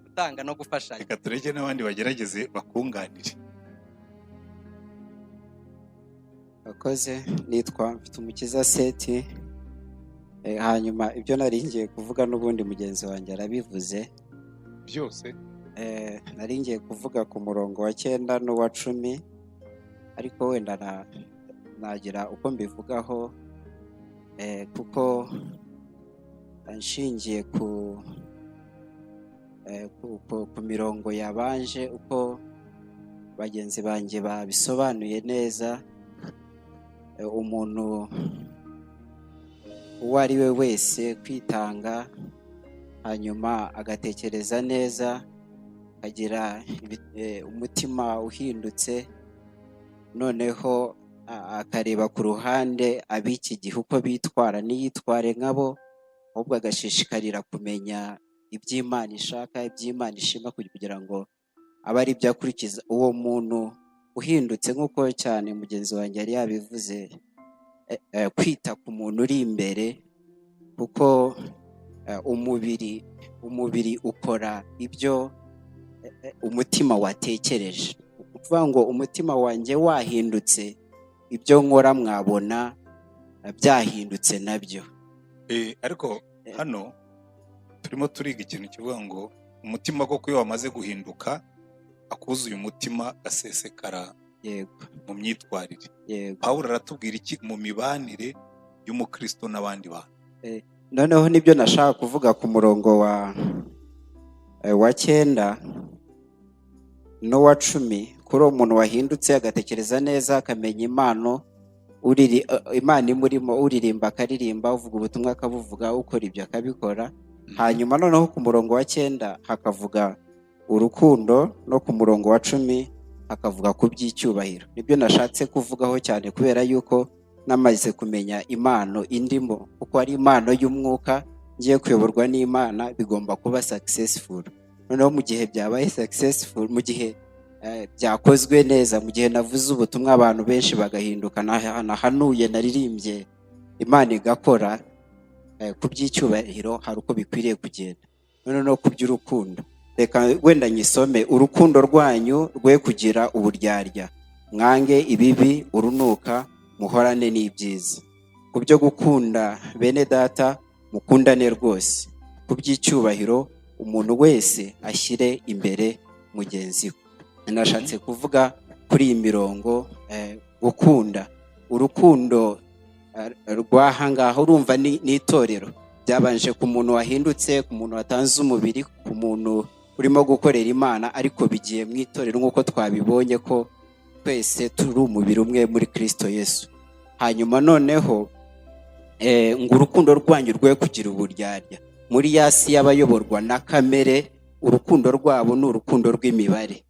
F: Gutanga no gufashanya.
A: Reka tureke n'abandi bagerageze bakunganire.
L: Akoze, nitwa Mfitumukiza Seti. Hanyuma ibyo nari ngiye kuvuga n'ubundi mugenzi wanjye arabivuze
A: byose.
L: Nari ngiye kuvuga ku murongo wa 9 n'uwa 10, ariko wenda nagira uko mbivugaho, kuko Nshingiye ku mirongo yabanje, uko bagenzi banjye babisobanuye neza, umuntu uwo ari we wese kwitanga, hanyuma agatekereza neza, akagira umutima uhindutse, noneho akareba ku ruhande ab'iki gihe uko bitwara ntiyitware nkabo, ahubwo agashishikarira kumenya iby'Imana ishaka, iby'Imana ishima, kugira ngo abe ari byo akurikiza. Uwo muntu uhindutse, nk'uko cyane mugenzi wanjye yari yabivuze, kwita ku muntu uri imbere, kuko umubiri ukora ibyo umutima watekereje. Ni ukuvuga ngo umutima wanjye wahindutse, ibyo nkora mwabona byahindutse nabyo.
A: Ariko hano turimo turiga ikintu kivuga ngo umutima koko iyo wamaze guhinduka, akuzuye umutima gasesekara mu myitwarire. Pawulo aratubwira iki mu mibanire y'umukristo n'abandi bantu?
L: Noneho nibyo nashaka kuvuga ku murongo wa 9 n'uwa 10, kuri uwo muntu wahindutse agatekereza neza, akamenya impano Imana imurimo, uririmba akaririmba, uvuga ubutumwa akabuvuga, ukora ibyo akabikora. Hanyuma noneho ku murongo wa 9 hakavuga urukundo, no ku murongo wa 10 hakavuga ku by'icyubahiro. Nibyo nashatse kuvugaho cyane, kubera yuko namaze kumenya impano indimo, kuko ari impano y'umwuka, ngiye kuyoborwa n'Imana, bigomba kuba successful. Noneho mu gihe byabaye successful, mu gihe byakozwe neza, mu gihe navuze ubutumwa abantu benshi bagahinduka, nahanuye, naririmbye, Imana igakora, ku by'icyubahiro hari uko bikwiriye kugenda. Noneho no ku by'urukundo, reka wenda nyisome: "Urukundo rwanyu rwe kugira uburyarya, mwange ibibi urunuka, muhorane n'ibyiza. Ku byo gukunda bene data, mukundane rwose. Ku by'icyubahiro, umuntu wese ashyire imbere mugenzi we." Nashatse kuvuga kuri iyi mirongo, gukunda, urukundo rw'aha ngaha, urumva ni itorero. Byabanje ku muntu wahindutse, ku muntu watanze umubiri, ku muntu urimo gukorera Imana, ariko bigiye mu itorero, nk'uko twabibonye ko twese turi umubiri umwe muri Kristo Yesu. Hanyuma noneho ngo urukundo rwanyu rwe kugira uburyarya. Muri ya si y'abayoborwa na kamere, urukundo rwabo ni urukundo rw'imibare.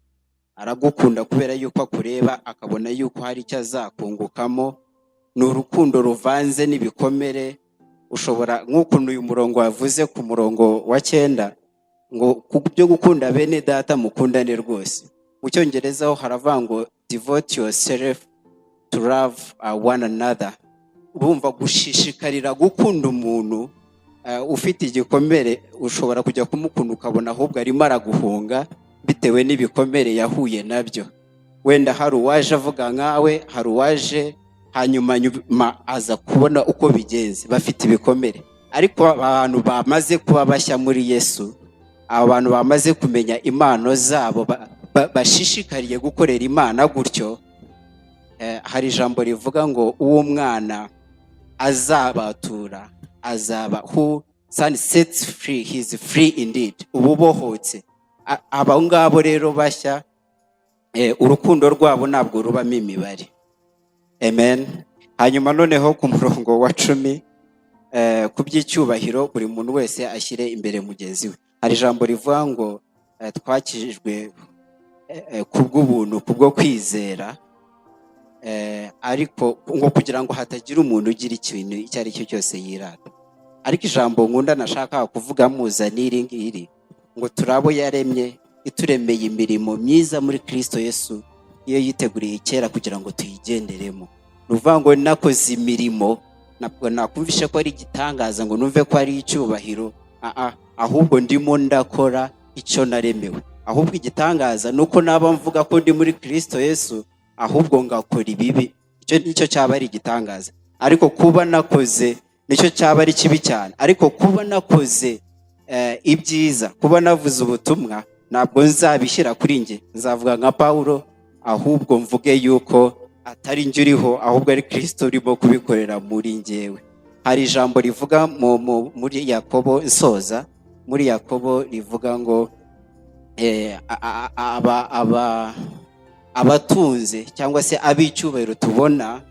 L: Aragukunda kubera yuko akureba akabona yuko hari icyo azakungukamo. Ni urukundo ruvanze n'ibikomere. Ushobora, nk'ukuntu uyu murongo wavuze ku murongo wa 9, ngo ku byo gukunda bene data, mukundane rwose. Mu Cyongereza ho haravuga ngo "Devote yourself to love one another." Urumva, gushishikarira gukunda umuntu ufite igikomere, ushobora kujya kumukunda ukabona ahubwo arimo araguhunga bitewe n'ibikomere yahuye nabyo. Wenda hari uwaje avuga nkawe, hari uwaje hanyuma nyuma aza kubona uko bigenze, bafite ibikomere. Ariko abantu bamaze kuba bashya muri Yesu, aba bantu bamaze kumenya impano zabo, bashishikariye gukorera Imana gutyo, hari ijambo rivuga ngo uwo mwana azabatura azaba, "Who Son sets free, he is free indeed." Uba ubohotse. Abo ngabo rero bashya, urukundo rwabo ntabwo rubamo imibare. Amen. Hanyuma noneho ku murongo wa 10, ku by'icyubahiro, buri muntu wese ashyire imbere mugenzi we. Hari ijambo rivuga ngo twakijijwe kubw'ubuntu, kubwo kwizera, ariko ngo kugira ngo hatagira umuntu ugira ikintu icyo ari cyo cyose yirata. Ariko ijambo nkunda nashaka kuvuga muza n'iri ngiri, ngo turabo yaremye, ituremeye imirimo myiza muri Kristo Yesu, iyo yiteguriye kera kugira ngo tuyigenderemo. Ni ukuvuga ngo nakoze imirimo, ntabwo nakumvishe ko ari igitangaza ngo numve ko ari icyubahiro, aa, ahubwo ndimo ndakora icyo naremewe. Ahubwo igitangaza ni uko naba mvuga ko ndi muri Kristo Yesu, ahubwo ngakora ibibi, icyo nicyo cyaba ari igitangaza. Ariko kuba nakoze nicyo cyaba ari kibi cyane. Ariko kuba nakoze ibyiza, kuba navuze ubutumwa, ntabwo nzabishyira kuri njye. Nzavuga nka Pawulo, ahubwo mvuge yuko atari njye uriho, ahubwo ari Kristo urimo kubikorera muri njyewe. Hari ijambo rivuga muri Yakobo, nsoza, muri Yakobo rivuga ngo abatunze cyangwa se ab'icyubahiro tubona,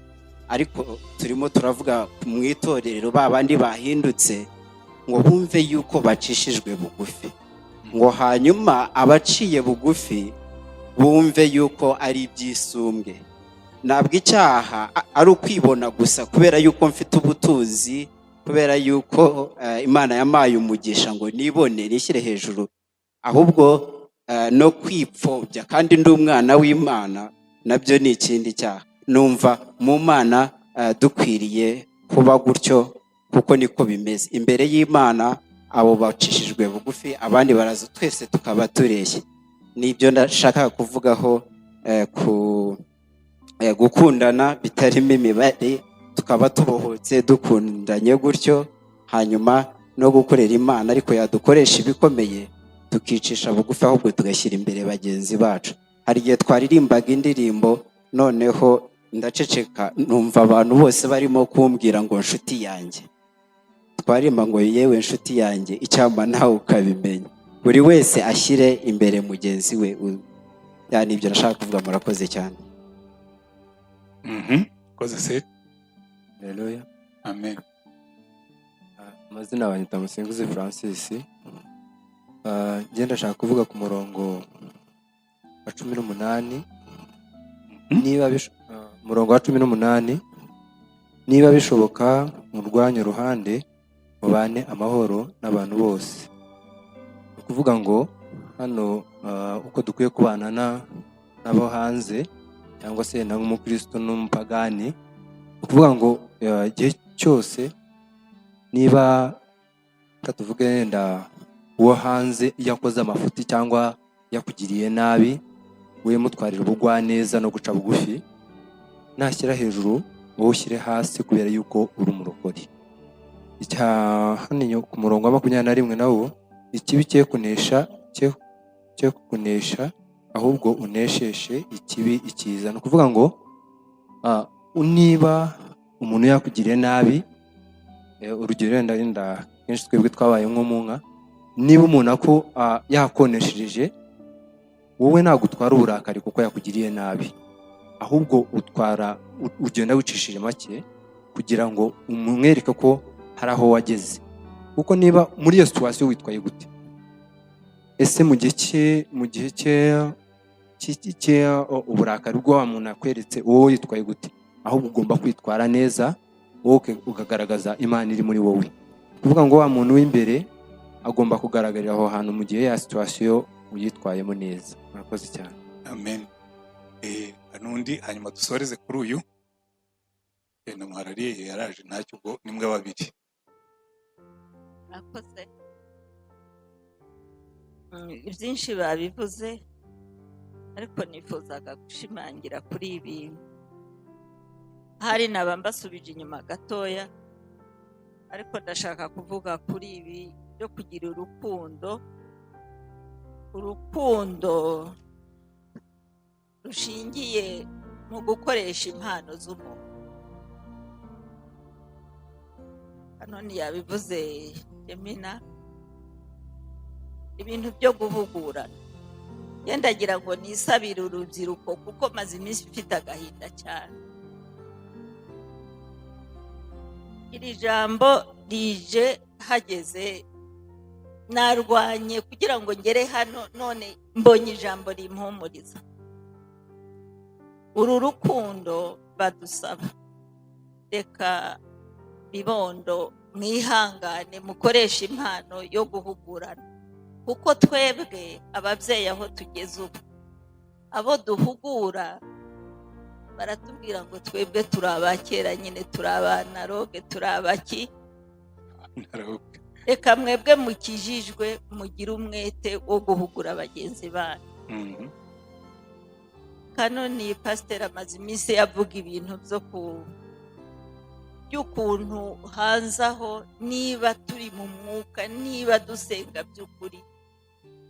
L: ariko turimo turavuga mu itorero, ba bandi bahindutse, ngo bumve yuko bacishijwe bugufi, ngo hanyuma abaciye bugufi bumve yuko ari iby'isumbwe. Ntabwo icyaha ari ukwibona gusa kubera yuko mfite ubutunzi, kubera yuko Imana yampaye umugisha, ngo nibone nishyire hejuru, ahubwo no kwipfobya kandi ndi umwana w'Imana nabyo ni ikindi cyaha. Numva mu Mana dukwiriye kuba gutyo, kuko niko bimeze imbere y'Imana. Abo bacishijwe bugufi, abandi baraza, twese tukaba tureshya. Nibyo ndashaka kuvugaho ku gukundana bitarimo imibare, tukaba tubohotse dukundanye gutyo, hanyuma no gukorera Imana, ariko yadukoresha ibikomeye tukicisha bugufi, ahubwo tugashyira imbere bagenzi bacu. Hari igihe twaririmbaga indirimbo, noneho ndaceceka, numva abantu bose barimo kumbwira ngo nshuti yanjye. Twaririmba ngo yewe nshuti yanjye, icyampa nawe ukabimenya. Buri wese ashyire imbere mugenzi we. Ya, ni ibyo nashaka kuvuga, murakoze cyane.
A: Koze se.
M: Haleluya.
A: Amen.
M: Amazina banyita Musinguzi Francis. Njye ndashaka kuvuga ku murongo wa 18. Umurongo wa 18: niba bishoboka, murwanye uruhande mubane amahoro n'abantu bose. Ni ukuvuga ngo hano uko dukwiye kubana n'abo hanze, cyangwa se na nk'umukristo n'umupagani. Ni ukuvuga ngo igihe cyose, niba reka tuvuge wenda uwo hanze iyo akoze amafuti cyangwa yakugiriye nabi, we mutwarira ubugwaneza no guca bugufi. Nashyira hejuru, wowe ushyire hasi, kubera yuko uri umurokore. Icya hano ku murongo wa 21 nawo: ikibi cye kunesha cye kunesha, ahubwo unesheshe ikibi icyiza. Ni ukuvuga ngo niba umuntu yakugiriye nabi, urugero wenda kenshi twebwe twabaye nko mu nka, niba umuntu yakoneshereje, wowe ntabwo utwara uburakari kuko yakugiriye nabi, ahubwo ugenda wicishije make kugira ngo umwereke ko hari aho wageze. Kuko niba muri iyo situation witwaye gute? Ese mu gihe cye uburakari bwa wa muntu akweretse, wowe witwaye gute? Ahubwo ugomba kwitwara neza, wowe ukagaragaza Imana iri muri wowe. Kuvuga ngo wa muntu w'imbere agomba kugaragarira aho hantu mu gihe ya situation uyitwayemo neza. Murakoze cyane.
A: Amen. N'undi, hanyuma dusoreze kuri uyu. Na muharariye yaraje, ntacyo, ubwo nimwe babiri.
K: Murakoze. Ibyinshi babivuze, ariko nifuzaga gushimangira kuri ibi. Hari naba mbasubije inyuma gatoya, ariko ndashaka kuvuga kuri ibi byo kugira urukundo, urukundo rushingiye mu gukoresha impano z'umuntu. Hano ntiyabivuze Emina, ibintu byo guhugurana. Ndagira ngo nisabire urubyiruko, kuko maze iminsi mfite agahinda cyane. Iri jambo rije hageze, narwanye kugira ngo ngere hano, none mbonye ijambo rimpumuriza. Uru rukundo badusaba, reka bibondo mwihangane, mukoreshe impano yo guhugurana, kuko twebwe ababyeyi aho tugeze ubu, abo duhugura baratubwira ngo twebwe turi abakera nyine, turi abanaroge, turi abaki. Reka mwebwe mukijijwe mugire umwete wo guhugura bagenzi banyu. Kanoni pasiteri amaze iminsi avuga ibintu byo ku by'ukuntu hanze aho, niba turi mu mwuka, niba dusenga by'ukuri,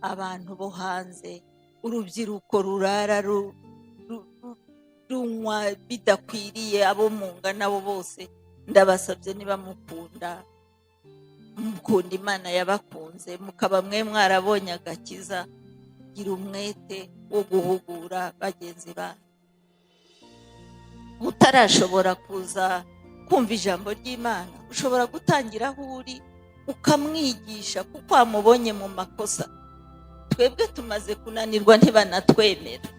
K: abantu bo hanze, urubyiruko rurara runywa bidakwiriye, abo mungana bo bose Ndabasabye, niba mukunda mukunda Imana yabakunze, mukaba mwe mwarabonye agakiza, gira umwete wo guhugura bagenzi banyu. Utarashobora kuza kumva ijambo ry'Imana, ushobora gutangira aho uri ukamwigisha, kuko wamubonye mu makosa. Twebwe tumaze kunanirwa, ntibanatwemera.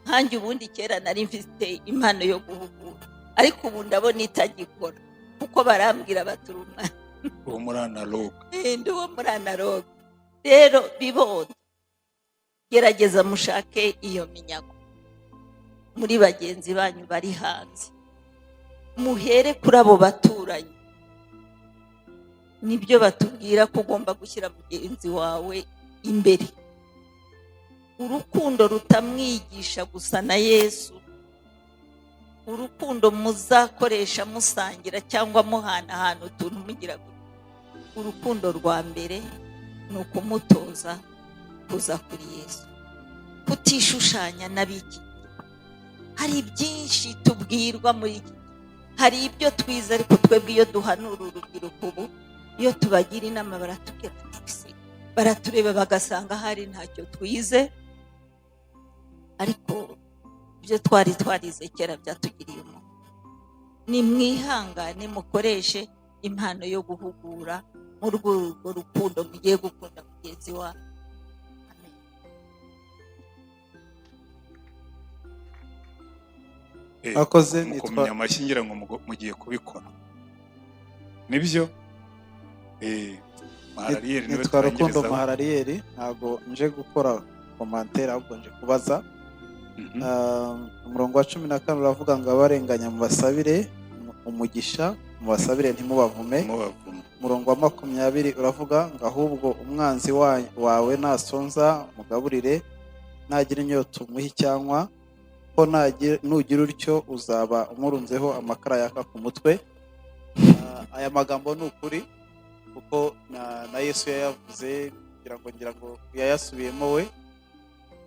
K: Nkanjye ubundi kera nari mfite impano yo guhugura, ariko ubu ndabona itagikora, kuko barambwira baturuma.
A: Uwo muri analogue.
K: Ndi uwo muri analogue. Rero bibondo, gerageza mushake iyo minyago muri bagenzi banyu bari hanze, muhere kuri abo baturanyi. Nibyo batubwira ko ugomba gushyira mugenzi wawe imbere. Urukundo rutamwigisha gusa na Yesu, urukundo muzakoresha musangira cyangwa muhanahana utuntu, mugira gutya. Urukundo rwa mbere ni ukumutoza kuza kuri Yesu, kutishushanya n'ab'iki. Hari byinshi tubwirwa muri iki gihe, hari ibyo twize, ariko twebwe iyo duhanura urubyiruko ubu, iyo tubagira inama, baratubwira bati se, baratureba bagasanga hari ntacyo twize, ariko ibyo twari twarize kera byatugiriye umumaro. Ni mwihangane, mukoreshe impano yo guhugura muri urwo rukundo mugiye gukunda mugenzi wawe.
N: Akoze nitwa
A: Mukomenya amashyi, ngira ngo mugiye kubikora. Nibyo? Maharariyeri niwe
N: Nitwa Rukundo
A: turangirezaho.
N: Maharariyeri, ntabwo nje gukora commentaire, ahubwo nje kubaza. Umurongo wa 14 uravuga ngo abarenganya mubasabire umugisha, mubasabire ntimubavume.
A: Ntimubavume.
N: Umurongo wa 20 uravuga ngo ahubwo umwanzi wawe nasonza mugaburire, nagira inyota umuhe icyanywa, ko nugira utyo uzaba umurunzeho amakara yaka ku mutwe. Aya magambo ni ukuri, kuko na Yesu yayavuze, ngira ngo yayasubiyemo we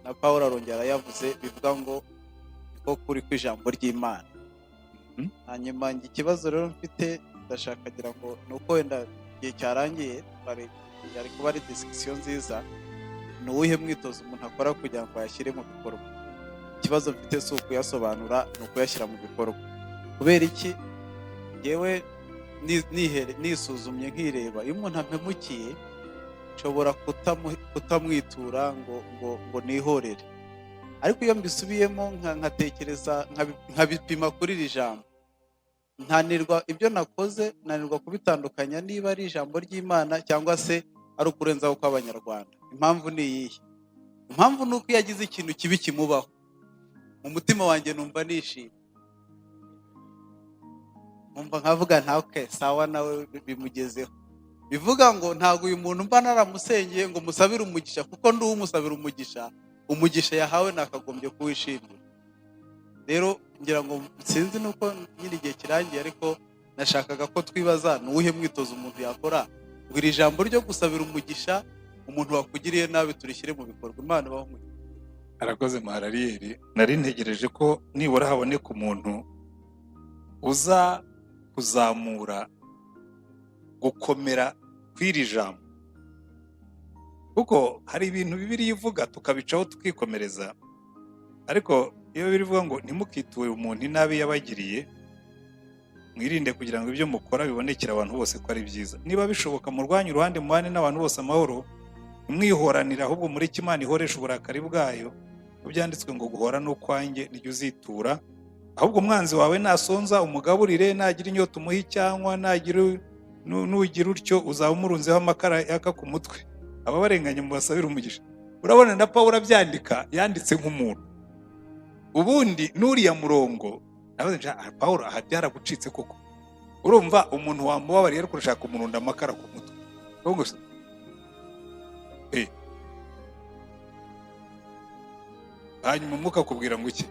N: na Pawulo arongera arayavuze, bivuga ngo niko kuri kw'ijambo ry'Imana. Hanyuma njye ikibazo rero mfite, ndashaka kugira ngo ni uko wenda igihe cyarangiye, yari kuba ari discussion nziza, ni uwuhe mwitozo umuntu akora kugira ngo ayashyire mu bikorwa? Ikibazo mfite si ukuyasobanura, ni ukuyashyira mu bikorwa. Kubera iki? Njyewe nisuzumye nkireba, iyo umuntu ampemukiye nshobora kutamwitura ngo nihorere, ariko iyo mbisubiyemo nkatekereza, nkabipima kuri iri jambo, ntanirwa ibyo nakoze, nanirwa kubitandukanya niba ari ijambo ry'Imana cyangwa se ari ukurenzaho kw'Abanyarwanda. Impamvu ni iyihe? Impamvu ni uko iyo agize ikintu kibi kimubaho, mu mutima wanjye numva nishimye, numva nkavuga nta okay, sawa, nawe bimugezeho. Bivuga ngo ntabwo uyu muntu mba naramusengeye ngo musabire umugisha, kuko ndi umusabira umugisha, umugisha yahawe nakagombye kuwishimira. Rero ngira ngo sinzi nuko nyine igihe kirangiye, ariko nashakaga ko twibaza ni uwuhe mwitozo umuntu yakora ngo iri jambo ryo gusabira umugisha umuntu wakugiriye nabi turishyire mu bikorwa. Imana ibahe umugisha.
A: Arakoze Maharariyeri. Nari ntegereje ko nibura haboneka umuntu uza kuzamura gukomera kw'iri jambo, kuko hari ibintu Bibiliya ivuga tukabicaho tukikomereza, ariko iyo Bibiliya ivuga ngo ntimukiture umuntu inabi yabagiriye, mwirinde kugira ngo ibyo mukora bibonekere abantu bose ko ari byiza. Niba bishoboka murwanye uruhande, mubane n'abantu bose amahoro, ntimwihoranire, ahubwo mureke Imana ihoreshe uburakari bwayo. Ko byanditswe ngo guhora n'ukwanjye, nijye uzitura. Ahubwo umwanzi wawe nasonza umugaburire, nagira inyota umuhe icyanywa, nugira utyo uzaba umurunzeho amakara yaka ku mutwe. Ababarenganya mubasabire umugisha. Urabona na Pawulo abyandika, yanditse nk'umuntu. Ubundi n'uriya murongo nabaze nti, Pawulo aha byaragucitse koko. Urumva umuntu wamubabariye ariko urashaka kumurunda amakara ku mutwe. Urumva se? Hanyuma umwuka akubwira ngo iki?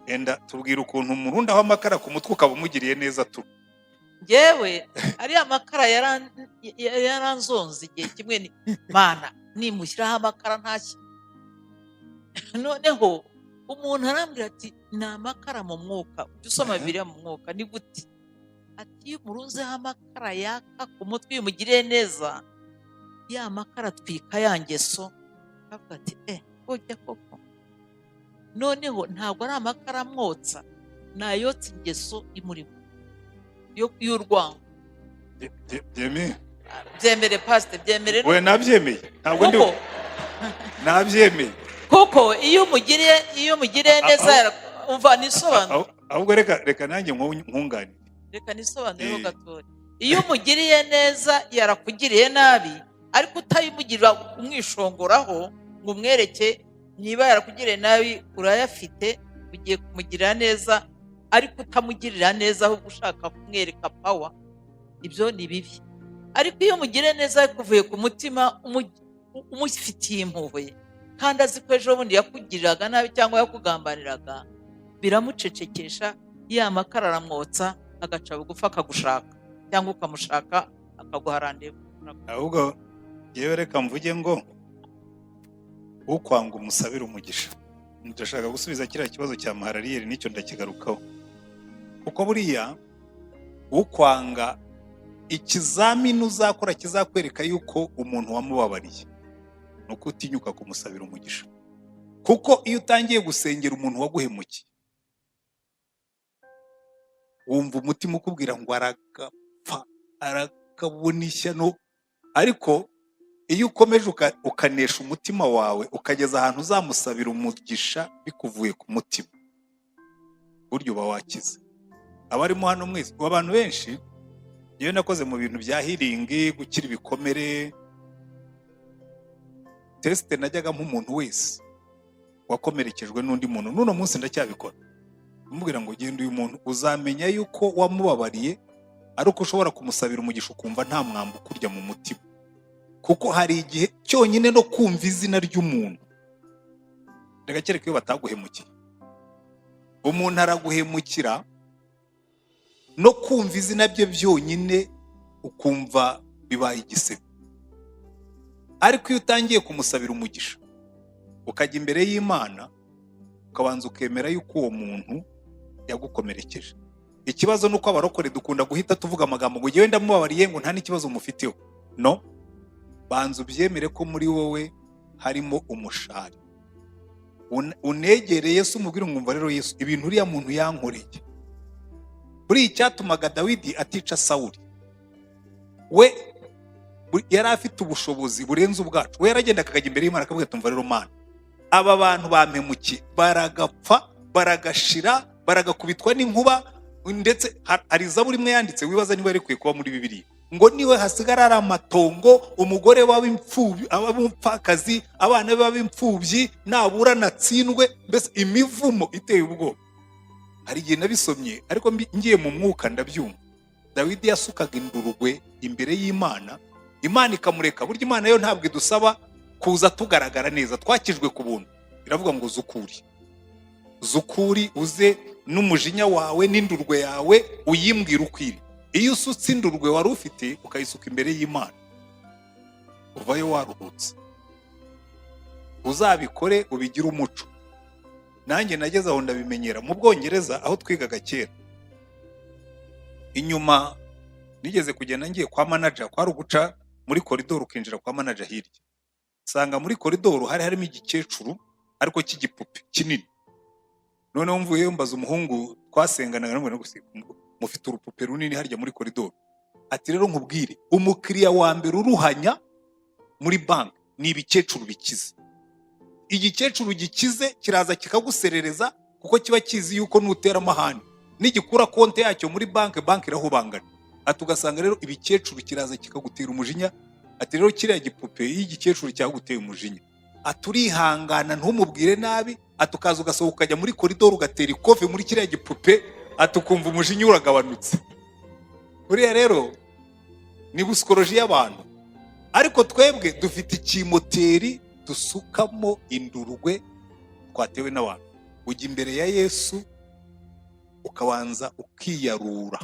A: Enda tubwira ukuntu umurundaho amakara ku mutwe ukaba umugiriye neza tu.
K: Njyewe ariya makara yaranzonze igihe kimwe, ni Mana nimushyiraho amakara ntashye. Noneho Umuntu arambwira ati: "Ni amakara mu mwuka, ujya usoma Bibiliya mu mwuka." Ni gute? Ati: "Iyo umurunzeho amakara yaka ku mutwe, iyo umugiriye neza, ya makara atwika ya ngeso." Akavuga ati: "Eh, burya koko noneho ntabwo ari amakara amwotsa, nayotsa ingeso imurimo y'urwango."
A: Byemeye.
K: Byemere, pasite, byemere.
A: We, nabyemeye, ntabwo ndi
K: Kuko
A: nabyemeye.
K: Kuko iyo umugiriye neza, umva nisobanuro.
A: Ahubwo reka nanjye nkunganire.
K: Reka nisobanureho gatoya. Iyo umugiriye neza yarakugiriye nabi, ariko utayimugirira umwishongoraho ngo umwereke niba yarakugiriye nabi urayafite, ugiye kumugirira neza, ariko utamugirira neza ahubwo ushaka kumwereka power, ibyo ni bibi. Ariko iyo umugiriye neza kuvuye ku mutima, umufitiye impuhwe, kandi azi ko ejo bundi yakugiriraga nabi cyangwa yakugambaniraga, biramucecekesha, ya makara aramwotsa, agaca bugufi akagushaka cyangwa ukamushaka akaguha randevu.
A: Ahubwo yewe, reka mvuge ngo ukwanga umusabire umugisha. Ndashaka gusubiza kiriya kibazo cya Maharariyeri, nicyo ndakigarukaho, kuko buriya ukwanga, ikizamini uzakora kizakwereka yuko umuntu wamubabariye ni uko utinyuka kumusabira umugisha. Kuko iyo utangiye gusengera umuntu waguhemukiye, wumva umutima ukubwira ngo aragapfa, arakabona ishyano. Ariko iyo ukomeje ukanesha umutima wawe, ukageza ahantu uzamusabira umugisha bikuvuye ku mutima, burya uba wakize. Abarimo hano mwese, ubu abantu benshi, yewe nakoze mu bintu bya healing, gukira ibikomere. Test najyaga nk'umuntu wese wakomerekejwe n'undi muntu, n'uno munsi ndacyabikora, kumubwira ngo: "Genda, uyu muntu uzamenya yuko wamubabariye ari uko ushobora kumusabira umugisha ukumva nta mwambi ukurya mu mutima." Kuko hari igihe cyonyine no kumva izina ry'umuntu, reka kereka iyo bataguhemukiye, umuntu araguhemukira, no kumva izina bye byonyine ukumva bibaye igisebe. Ariko iyo utangiye kumusabira umugisha, ukajya imbere y'Imana, ukabanza ukemera yuko uwo muntu yagukomerekeje. Ikibazo ni uko abarokore dukunda guhita tuvuga amagambo ngo: "Ngewe ndamubabariye," ngo nta n'ikibazo mufiteho. No banza ubyemere ko muri wowe harimo umushari. Unegere Yesu, umubwire ngo: "Umva rero Yesu, ibintu uriya muntu yankoreye." Buriya icyatumaga Dawidi atica Sawuli, we yari afite ubushobozi burenze ubwacu. We yaragenda akajya imbere y'Imana akavuga ati: "Umva rero Mana, aba bantu bampemukiye, baragapfa, baragashira, baragakubitwa n'inkuba." Ndetse hari zaburi imwe yanditse wibaza niba yarikwiye kuba muri Bibiliya, ngo niwe hasigara ari amatongo, umugore w'imfubyi, ab'umupfakazi, abana be b'imfubyi, nabura natsindwe, mbese imivumo iteye ubwoba. Hari igihe nabisomye, ariko ngiye mu mwuka ndabyumva. Dawidi yasukaga indurugwe imbere y'Imana, Imana ikamureka. Burya Imana yo ntabwo idusaba kuza tugaragara neza. Twakijwe ku buntu. Iravuga ngo: "Zukuri, zukuri, uze n'umujinya wawe n'indurwe yawe, uyimbwira ukwiri." Iyo usutse indurwe wari ufite ukayisuka imbere y'Imana, uvayo waruhutse. Uzabikore, ubigire umuco. Nanjye nageze aho ndabimenyera. Mu Bwongereza aho twigaga kera, inyuma nigeze kugenda ngiye kwa manager, kwari uguca muri koridoro ukinjira kwa manager hirya, nsanga muri koridoro hari harimo igikecuru ariko cy'igipupe kinini. Noneho mvuyeyo mbaza umuhungu twasenganaga namubwira ngo: "Mufite urupupe runini harya muri koridoro?" Ati: "Rero nkubwire, umukiriya wa mbere uruhanya muri banki ni ibikecuru bikize. Igikecuru gikize kiraza kikaguserereza, kuko kiba kizi yuko nutera amahane nigikura konti yacyo muri banki, banki irahubangana." Ati: "Ugasanga rero ibikecuru kiraza kikagutera umujinya." Ati: "Rero kiriya gipupe, iyo igikecuru cyaguteye umujinya," ati, "urihangana ntumubwire nabi." Ati: "Ukaza ugasohoka ukajya muri koridoro ugatera ikofe muri kiriya gipupe," ati, "ukumva umujinya uragabanutse." Buriya rero ni psychologie y'abantu, ariko twebwe dufite ikimoteri dusukamo indurwe twatewe n'abantu. Ujya imbere ya Yesu ukabanza ukiyarura,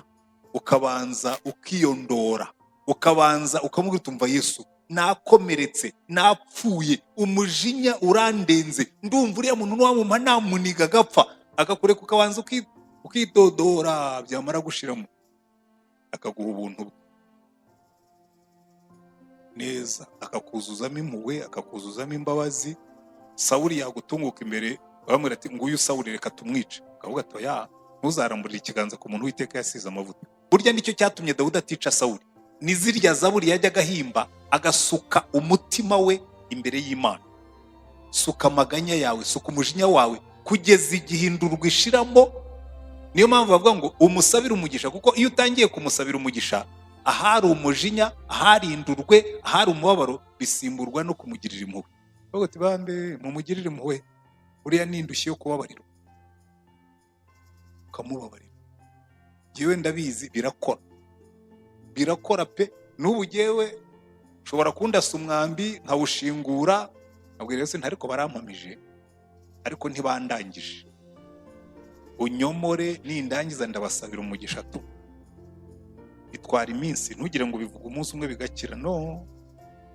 A: ukabanza ukiyondora, ukabanza ukamubwira uti: "Umva Yesu." Nakomeretse, napfuye, umujinya urandenze, ndumva uriya muntu nuwamumpa namuniga agapfa. Akakureka ukabanza ukidodora, byamara gushiramo akaguha ubuntu bwe neza, akakuzuzamo impuhwe, akakuzuzamo imbabazi. Sawuli yagutunguka imbere, bamubwira ati: "Nguyu Sawuli, reka tumwice." Akavuga ati: "Oya, ntuzaramburire ikiganza ku muntu Uwiteka yasize amavuta." Burya nicyo cyatumye Dawudi atica Sawuli, ni zirya zaburi yajyaga ahimba, agasuka umutima we imbere y'Imana. Suka amaganya yawe, suka umujinya wawe kugeza igihe indurwe ishiramo. Niyo mpamvu bavuga ngo umusabire umugisha, kuko iyo utangiye kumusabira umugisha, ahari umujinya, ahari indurwe, ahari umubabaro, bisimburwa no kumugirira impuhwe. Bavuga ati: "Bambe, mumugirire impuhwe, uriya ni indushyi yo kubabarirwa." Ukamubabarira. Njyewe ndabizi, birakora, birakora pe. N'ubu jyewe ushobora kundasa umwambi nkawushingura, nkabwira Yesu nti: "Ariko barampamije, ariko ntibandangije, unyomore, nindangiza ndabasabira umugisha." Tu bitwara iminsi, ntugire ngo bivuge umunsi umwe bigakira. No,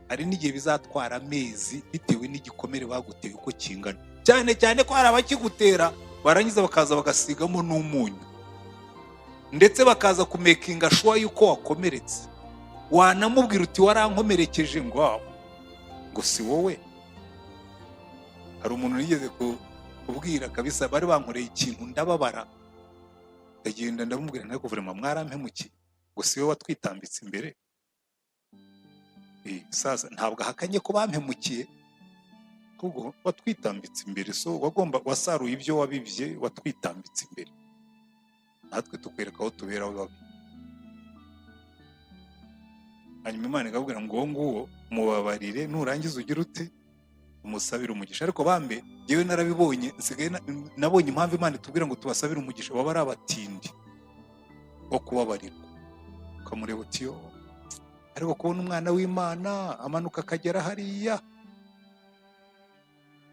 A: hari n'igihe bizatwara amezi, bitewe n'igikomere baguteye uko kingana, cyane cyane ko hari abakigutera barangiza bakaza bagasigamo n'umunyu, ndetse bakaza kumakinga sure yuko wakomeretse. Wanamubwira uti: "Warankomerekeje," ngo: "Ah, ngo si wowe." Hari umuntu nigeze kubwira kabisa, bari bankoreye ikintu ndababara, ndagenda ndamubwira nti: "Guverinoma mwarampemukiye." Ngo: "Si wowe watwitambitse imbere?" Sasa ntabwo ahakanye ko bampemukiye, ahubwo watwitambitse imbere. So wagomba wasaruye ibyo wabibye, watwitambitse imbere, natwe tukwereka aho tubera babi. Hanyuma Imana ikabwira ngo: "Uwo nguwo mubabarire, nurangiza ugire ute? Umusabire umugisha." Ariko bambe, njyewe narabibonye, nsigaye nabonye impamvu Imana itubwira ngo tubasabire umugisha. Baba ari abatindi bo kubabarirwa. Ukamureba uti: "Yo." Ariko kubona umwana w'Imana amanuka akagera hariya,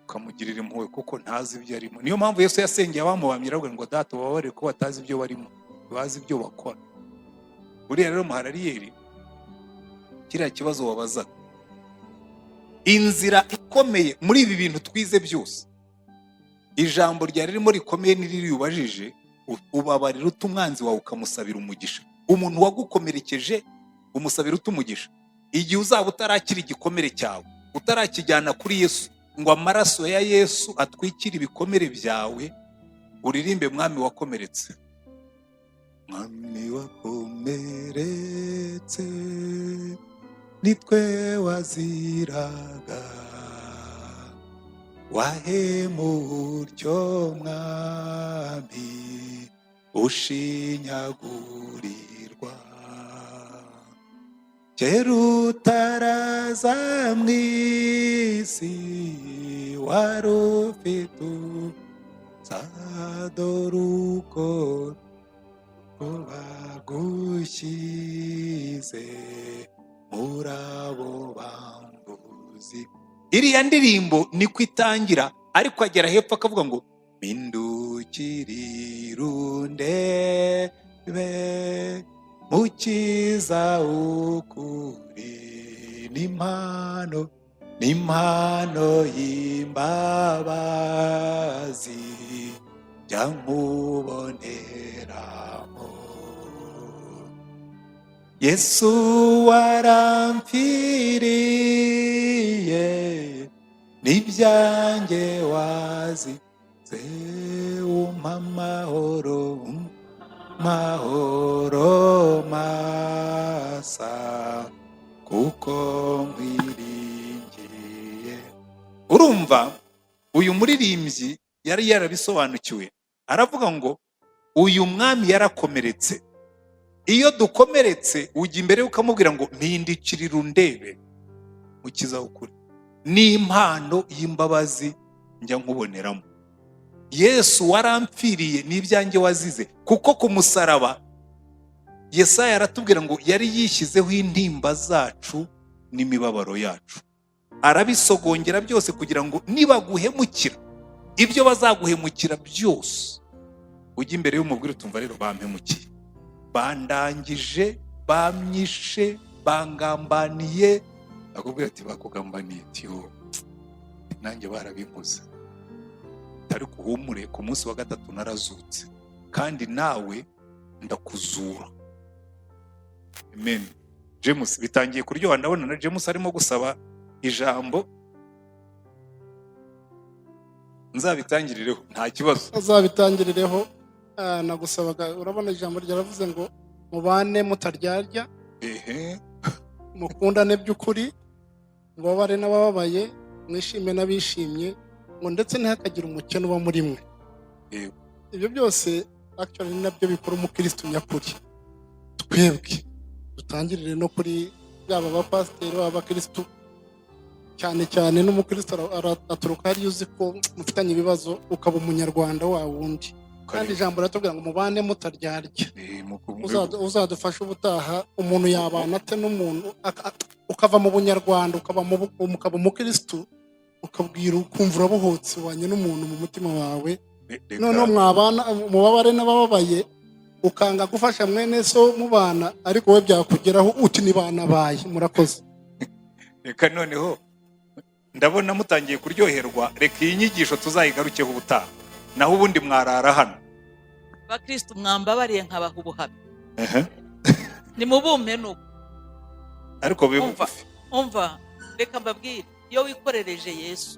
A: ukamugirira impuhwe kuko ntazi ibyo arimo. Niyo mpamvu Yesu yasengeye abamubambye, aravuga ngo: "Data, ubabarire ko batazi ibyo barimo, bazi ibyo bakora." Buriya rero Muharariyeri, kiriya kibazo wabazaga, inzira ikomeye muri ibi bintu twize byose, ijambo ryari ririmo rikomeye n'iriri ubajije: ubabarira ute umwanzi wawe ukamusabira umugisha? Umuntu wagukomerekeje umusabira ute umugisha? Igihe uzaba utarakira igikomere cyawe, utarakijyana kuri Yesu ngo amaraso ya Yesu atwikire ibikomere byawe, uririmbe: "Mwami wakomeretse, Mwami wakomeretse, nitwe waziraga, wahemutyo Mwami, ushinyagurirwa. Kera utaraza mu isi wari ufite dore uko bagushyize muri abo bambuzi." Iriya ndirimbo niko itangira, ariko agera hepfo akavuga ngo: "Mpindukirira undebe, Mukiza ukuri, n'impano y'imbabazi jya nkuboneramo. Yesu warampfiriye, n'ibyanjye wazize, umpa amahoro, mahoro masa, kuko nkwiringiye." Urumva uyu muririmbyi yari yarabisobanukiwe, aravuga ngo uyu mwami yarakomeretse. Iyo dukomeretse, ujya imbere ukamubwira ngo: "Mpindukirira undebe, Mukiza w'ukuri, n'impano y'imbabazi njya nkuboneramo. Yesu warampfiriye, n'ibyanjye wazize." Kuko ku musaraba Yesaya aratubwira ngo yari yishyizeho intimba zacu n'imibabaro yacu, arabisogongera byose, kugira ngo nibaguhemukira, ibyo bazaguhemukira byose, ujye imbere y'umubwire utumva: "Rero bampemukiye, bandangije, bamyishe, bangambaniye." Akubwira ati: "Bakugambaniye." Tiyo nanjye barabinkoze, ariko uhumure, ku munsi wa gatatu narazutse, kandi nawe ndakuzura. Amen. James, bitangiye kuryoha. Ndabona na James arimo gusaba ijambo. Nzabitangirireho, nta kibazo.
C: Azabitangirireho. Nagusabaga, urabona ijambo ryaravuze ngo mubane mutaryarya, mukundane by'ukuri, mubabare n'abababaye, mwishime n'abishimye, ngo ndetse ntihakagire umukene uba muri mwe. Ibyo byose actually ni nabyo bikora umukristo nyakuri. Twebwe dutangirire no kuri yaba abapasiteri, baba abakristo, cyane cyane n'umukristo aturuka hariya uzi ko mufitanye ibibazo, ukaba umunyarwanda wa wundi. Kandi ijambo riratubwira ngo mubane mutaryarya. Uzadufashe ubutaha, umuntu yabana ate n'umuntu, ukava mu bunyarwanda, ukaba umukristo, ukabwira, ukumva urabohotse, ubanye n'umuntu mu mutima wawe.
A: Reka-
C: Noneho mwabana, mubabare n'abababaye, ukanga gufasha mwene so mubana, ariko wowe byakugeraho uti nibanabaye. Murakoze.
A: Reka noneho, ndabona mutangiye kuryoherwa. Reka iyi nyigisho tuzayigarukeho ubutaha, naho ubundi mwarara hano.
K: Bakristo, mwambabariye nkabaha ubuhamya? Nimubumpe nuko.
A: Ariko bibe
K: Umva.
A: bugufi.
K: Umva, reka mbabwire, iyo wikorereje Yesu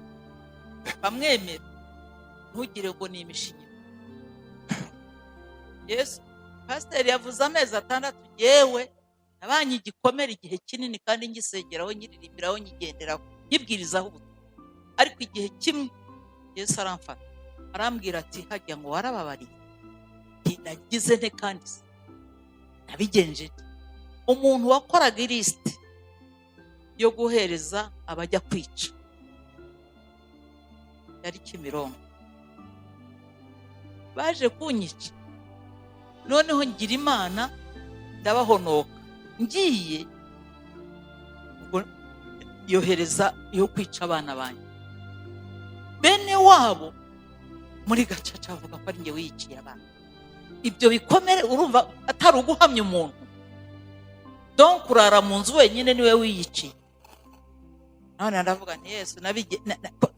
K: bamwemera, ntugire ngo ni imishinyiro. Yesu, pasiteri yavuze amezi 6. Yewe, nabanye igikomere igihe kinini, kandi ngisengeraho, nyiririmbiraho, nyigenderaho, nyibwirizaho ubutumwa. Ariko igihe kimwe Yesu aramfata, arambwira ati: "Hajya ngo warababariye?" Nti: "Nagize nte? Kandi se nabigenje nte?" Umuntu wakoraga ilisiti yo guhereza abajya kwica yari Kimironko, baje kunyica. Noneho ngira Imana ndabahonoka, ngiye ubwo yohereza yo kwica abana banjye, bene wabo muri gacaca bavuga ko ari njye wiyiciye abana. Ibyo bikomere, urumva atari uguhamya umuntu? Donc urara mu nzu wenyine, niwe wiyiciye. None ndavuga nti: "Yesu,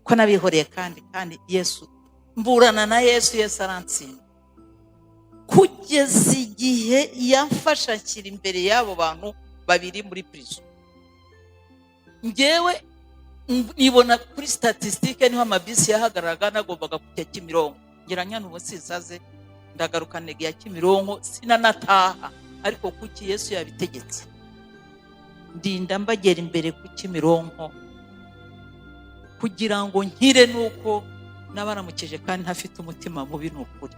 K: ko nabihoreye." Kandi Yesu, mburana na Yesu, Yesu arantsinda kugeza igihe yamfasha nshyira imbere y'abo bantu babiri muri prison. Ngewe nibona kuri statistique, niho amabisi yahagararaga, nagombaga kujya Kimironko. Ngira nyana ubu sisaze, ndagaruka ntege ya Kimironko, sinanataha. Ariko kuki Yesu yabitegetse, ndinda mbagera imbere ku Kimironko kugira ngo nkire, nuko nabaramukije kandi ntafite umutima mubi, ni ukuri.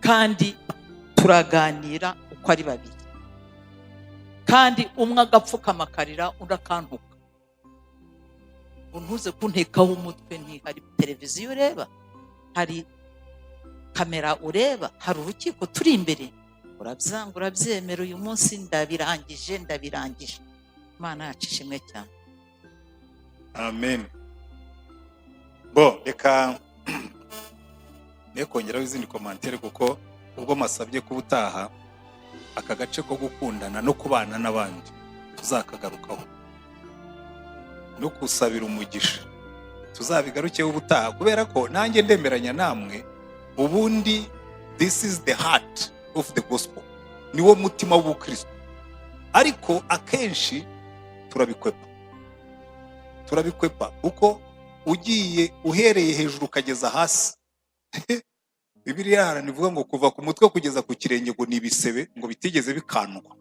K: Kandi turaganira uko ari babiri, kandi umwe agapfukama akarira, undi akantuka ngo: "Ntuze kuntekaho umutwe." Nti: "Hari televiziyo ureba, hari kamera ureba, hari urukiko turi imbere, urabyanga urabyemera. Uyu munsi ndabirangije, ndabirangije." Imana yacu ishimwe cyane.
A: Amen. Bo reka ne kongeraho izindi commentaires, kuko ubwo masabye ko ubutaha aka gace ko gukundana no kubana n'abandi tuzakagarukaho, no gusabira umugisha tuzabigarukeho ubutaha, kubera ko nanjye ndemeranya namwe. Ubundi this is the heart of the gospel, niwo mutima w'ubukristo, ariko akenshi turabikwepa, turabikwepa, kuko ugiye uhereye hejuru ukageza hasi, Bibiliya harana ivuga ngo kuva ku mutwe kugeza ku kirenge ngo ni ibisebe ngo bitigeze bikandwa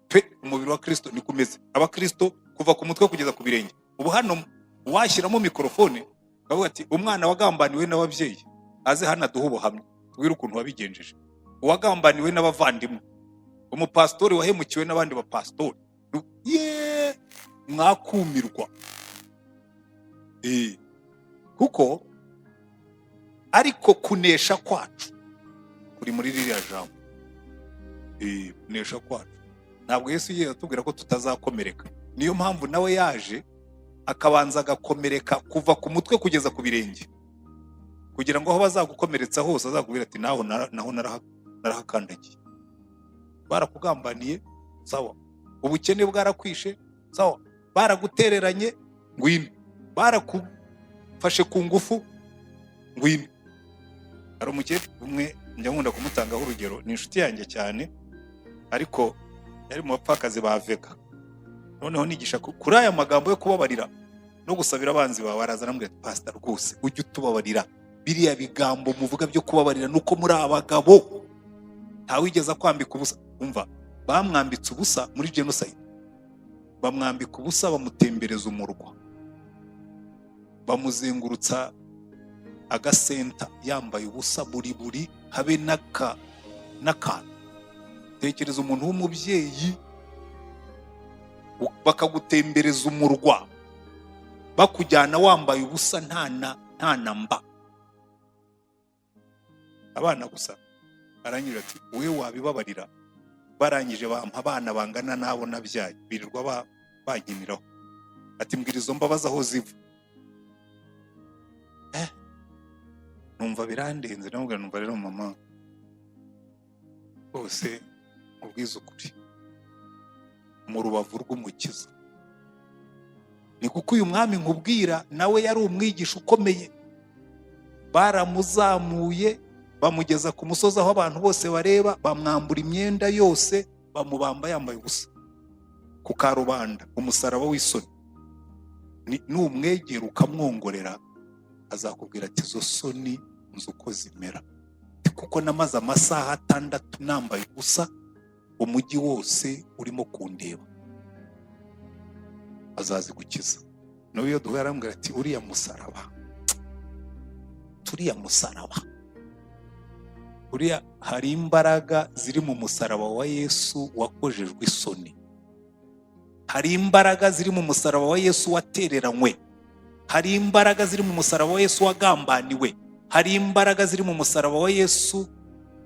A: pe. Umubiri wa Kristo niko umeze, abakristo kuva ku mutwe kugeza ku birenge. Ubu hano washyiramo mikorofone ukavuga ati: "Umwana wagambaniwe n'ababyeyi aze hano aduhe ubuhamya, tubwire ukuntu wabigenjeje, uwagambaniwe n'abavandimwe, umupasitori wahemukiwe n'abandi bapasitori." Ye, mwakumirwa. Kuko ariko kunesha kwacu kuri muri ririya jambo. Kunesha kwacu, ntabwo Yesu yigeze atubwira ko tutazakomereka. Niyo mpamvu nawe yaje akabanza agakomereka kuva ku mutwe kugeza ku birenge, kugira ngo aho bazagukomeretsa hose azakubwira ati: "Naho naho narahakandagiye." Barakugambaniye, sawa. Ubukene bwarakwishe, sawa. Baragutereranye, ngwino. Barakufashe ku ngufu, ngwino. Hari umukecuru umwe njya nkunda kumutangaho urugero, ni inshuti yanjye cyane, ariko yari mu bapfakazi ba Vega. Noneho nigisha kuri aya magambo yo kubabarira no gusabira abanzi bawe, araza arambwira ati: "Pasita, rwose ujye utubabarira, biriya bigambo muvuga byo kubabarira nuko muri abagabo, ntawigeze akwambika ubusa." Umva, bamwambitse ubusa muri genocide, bamwambika ubusa, bamutembereza umurwa, bamuzengurutsa agasenta yambaye ubusa buri buri, habe n'aka n'akantu. Tekereza umuntu w'umubyeyi bakagutembereza umurwa, bakujyana wambaye ubusa, nta na mba, abana gusa. Arangije ati: "Wowe wabibabarira? Barangije bampa abana bangana n'abo nabyaye, birirwa bankiniraho." Ati: "Mbwira izo mbabazi aho ziva." Numva birandenze. Namubwira: "Numva rero mama, rwose ubwiza ukuri mu rubavu rw'Umukiza ni kuko uyu mwami nkubwira nawe yari umwigisha ukomeye. Baramuzamuye, bamugeza ku musozi aho abantu bose bareba, bamwambura imyenda yose, bamubamba yambaye ubusa ku karubanda, umusaraba w'isoni. Numwegera ukamwongorera, azakubwira ati: 'Izo soni nzi uko zimera, kuko namaze amasaha 6 nambaye ubusa, umujyi wose urimo kundeba.' Azazigukiza." Nawe iyo duhuye arambwira ati: "Uriya musaraba, turiya musaraba, uriya, hari imbaraga ziri mu musaraba wa Yesu wakojejwe isoni, hari imbaraga ziri mu musaraba wa Yesu watereranywe, hari imbaraga ziri mu musaraba wa Yesu wagambaniwe, hari imbaraga ziri mu musaraba wa Yesu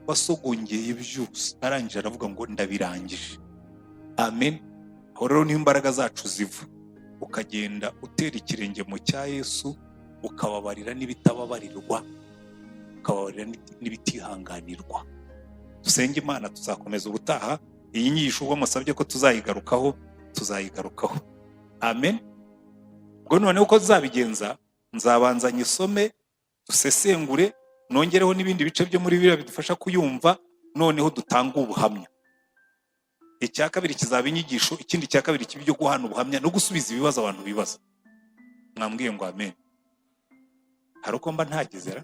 A: wasogongeye byose, arangije aravuga ngo ndabirangije." Amen. Aho rero niho imbaraga zacu ziva, ukagenda utera ikirenge mu cya Yesu, ukababarira n'ibitababarirwa, ukababarira n'ibitihanganirwa. Dusenge Imana. Tuzakomeza ubutaha iyi nyigisho. Ubwo musabye ko tuzayigarukaho, tuzayigarukaho. Amen. Ubwo noneho uko tuzabigenza, nzabanza nyisome, dusesengure, nongereho n'ibindi bice byo muri Bibiliya bidufasha kuyumva, noneho dutange ubuhamya. Icya kabiri kizaba inyigisho, ikindi cya kabiri kiba ibyo guhana ubuhamya no gusubiza ibibazo abantu bibaza. Mwambwiye ngo amen. Hari uko mba ntagezera.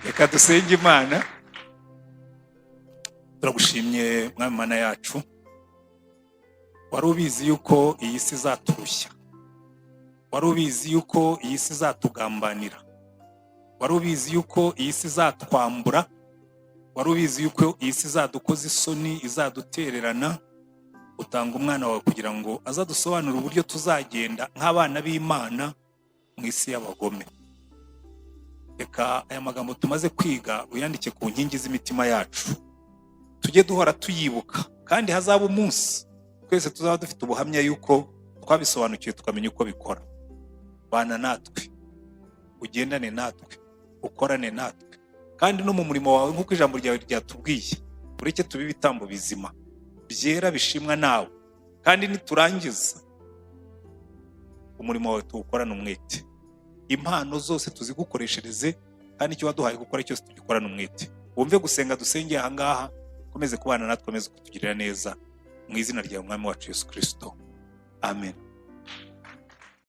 A: Reka dusenge Imana. Turagushimye, Mwami Mana yacu. Wari ubizi yuko iyi si izaturushya, wari ubizi yuko iyi si izatugambanira, wari ubizi yuko iyi si izatwambura, wari ubizi yuko iyi si izadukoza isoni, izadutererana. Utanga umwana wawe kugira ngo azadusobanurire uburyo tuzagenda nk'abana b'Imana mu isi y'abagome. Reka aya magambo tumaze kwiga uyandike ku nkingi z'imitima yacu, tujye duhora tuyibuka, kandi hazaba umunsi twese tuzaba dufite ubuhamya yuko twabisobanukiwe, tukamenya uko bikora. Bana natwe, ugendane natwe, ukorane natwe, kandi no mu murimo wawe, nk'uko ijambo ryawe ryatubwiye, ureke tube ibitambo bizima byera bishimwa nawe, kandi niturangiza umurimo wawe tuwukorane umwete, impano zose tuzigukoreshereze, kandi icyo waduhaye gukora cyose tugikorane umwete. Wumve gusenga dusengeye aha ngaha, ukomeze kubana natwe, ukomeze kutugirira neza, mu izina ryawe, Mwami wacu Yesu Kirisito, amen.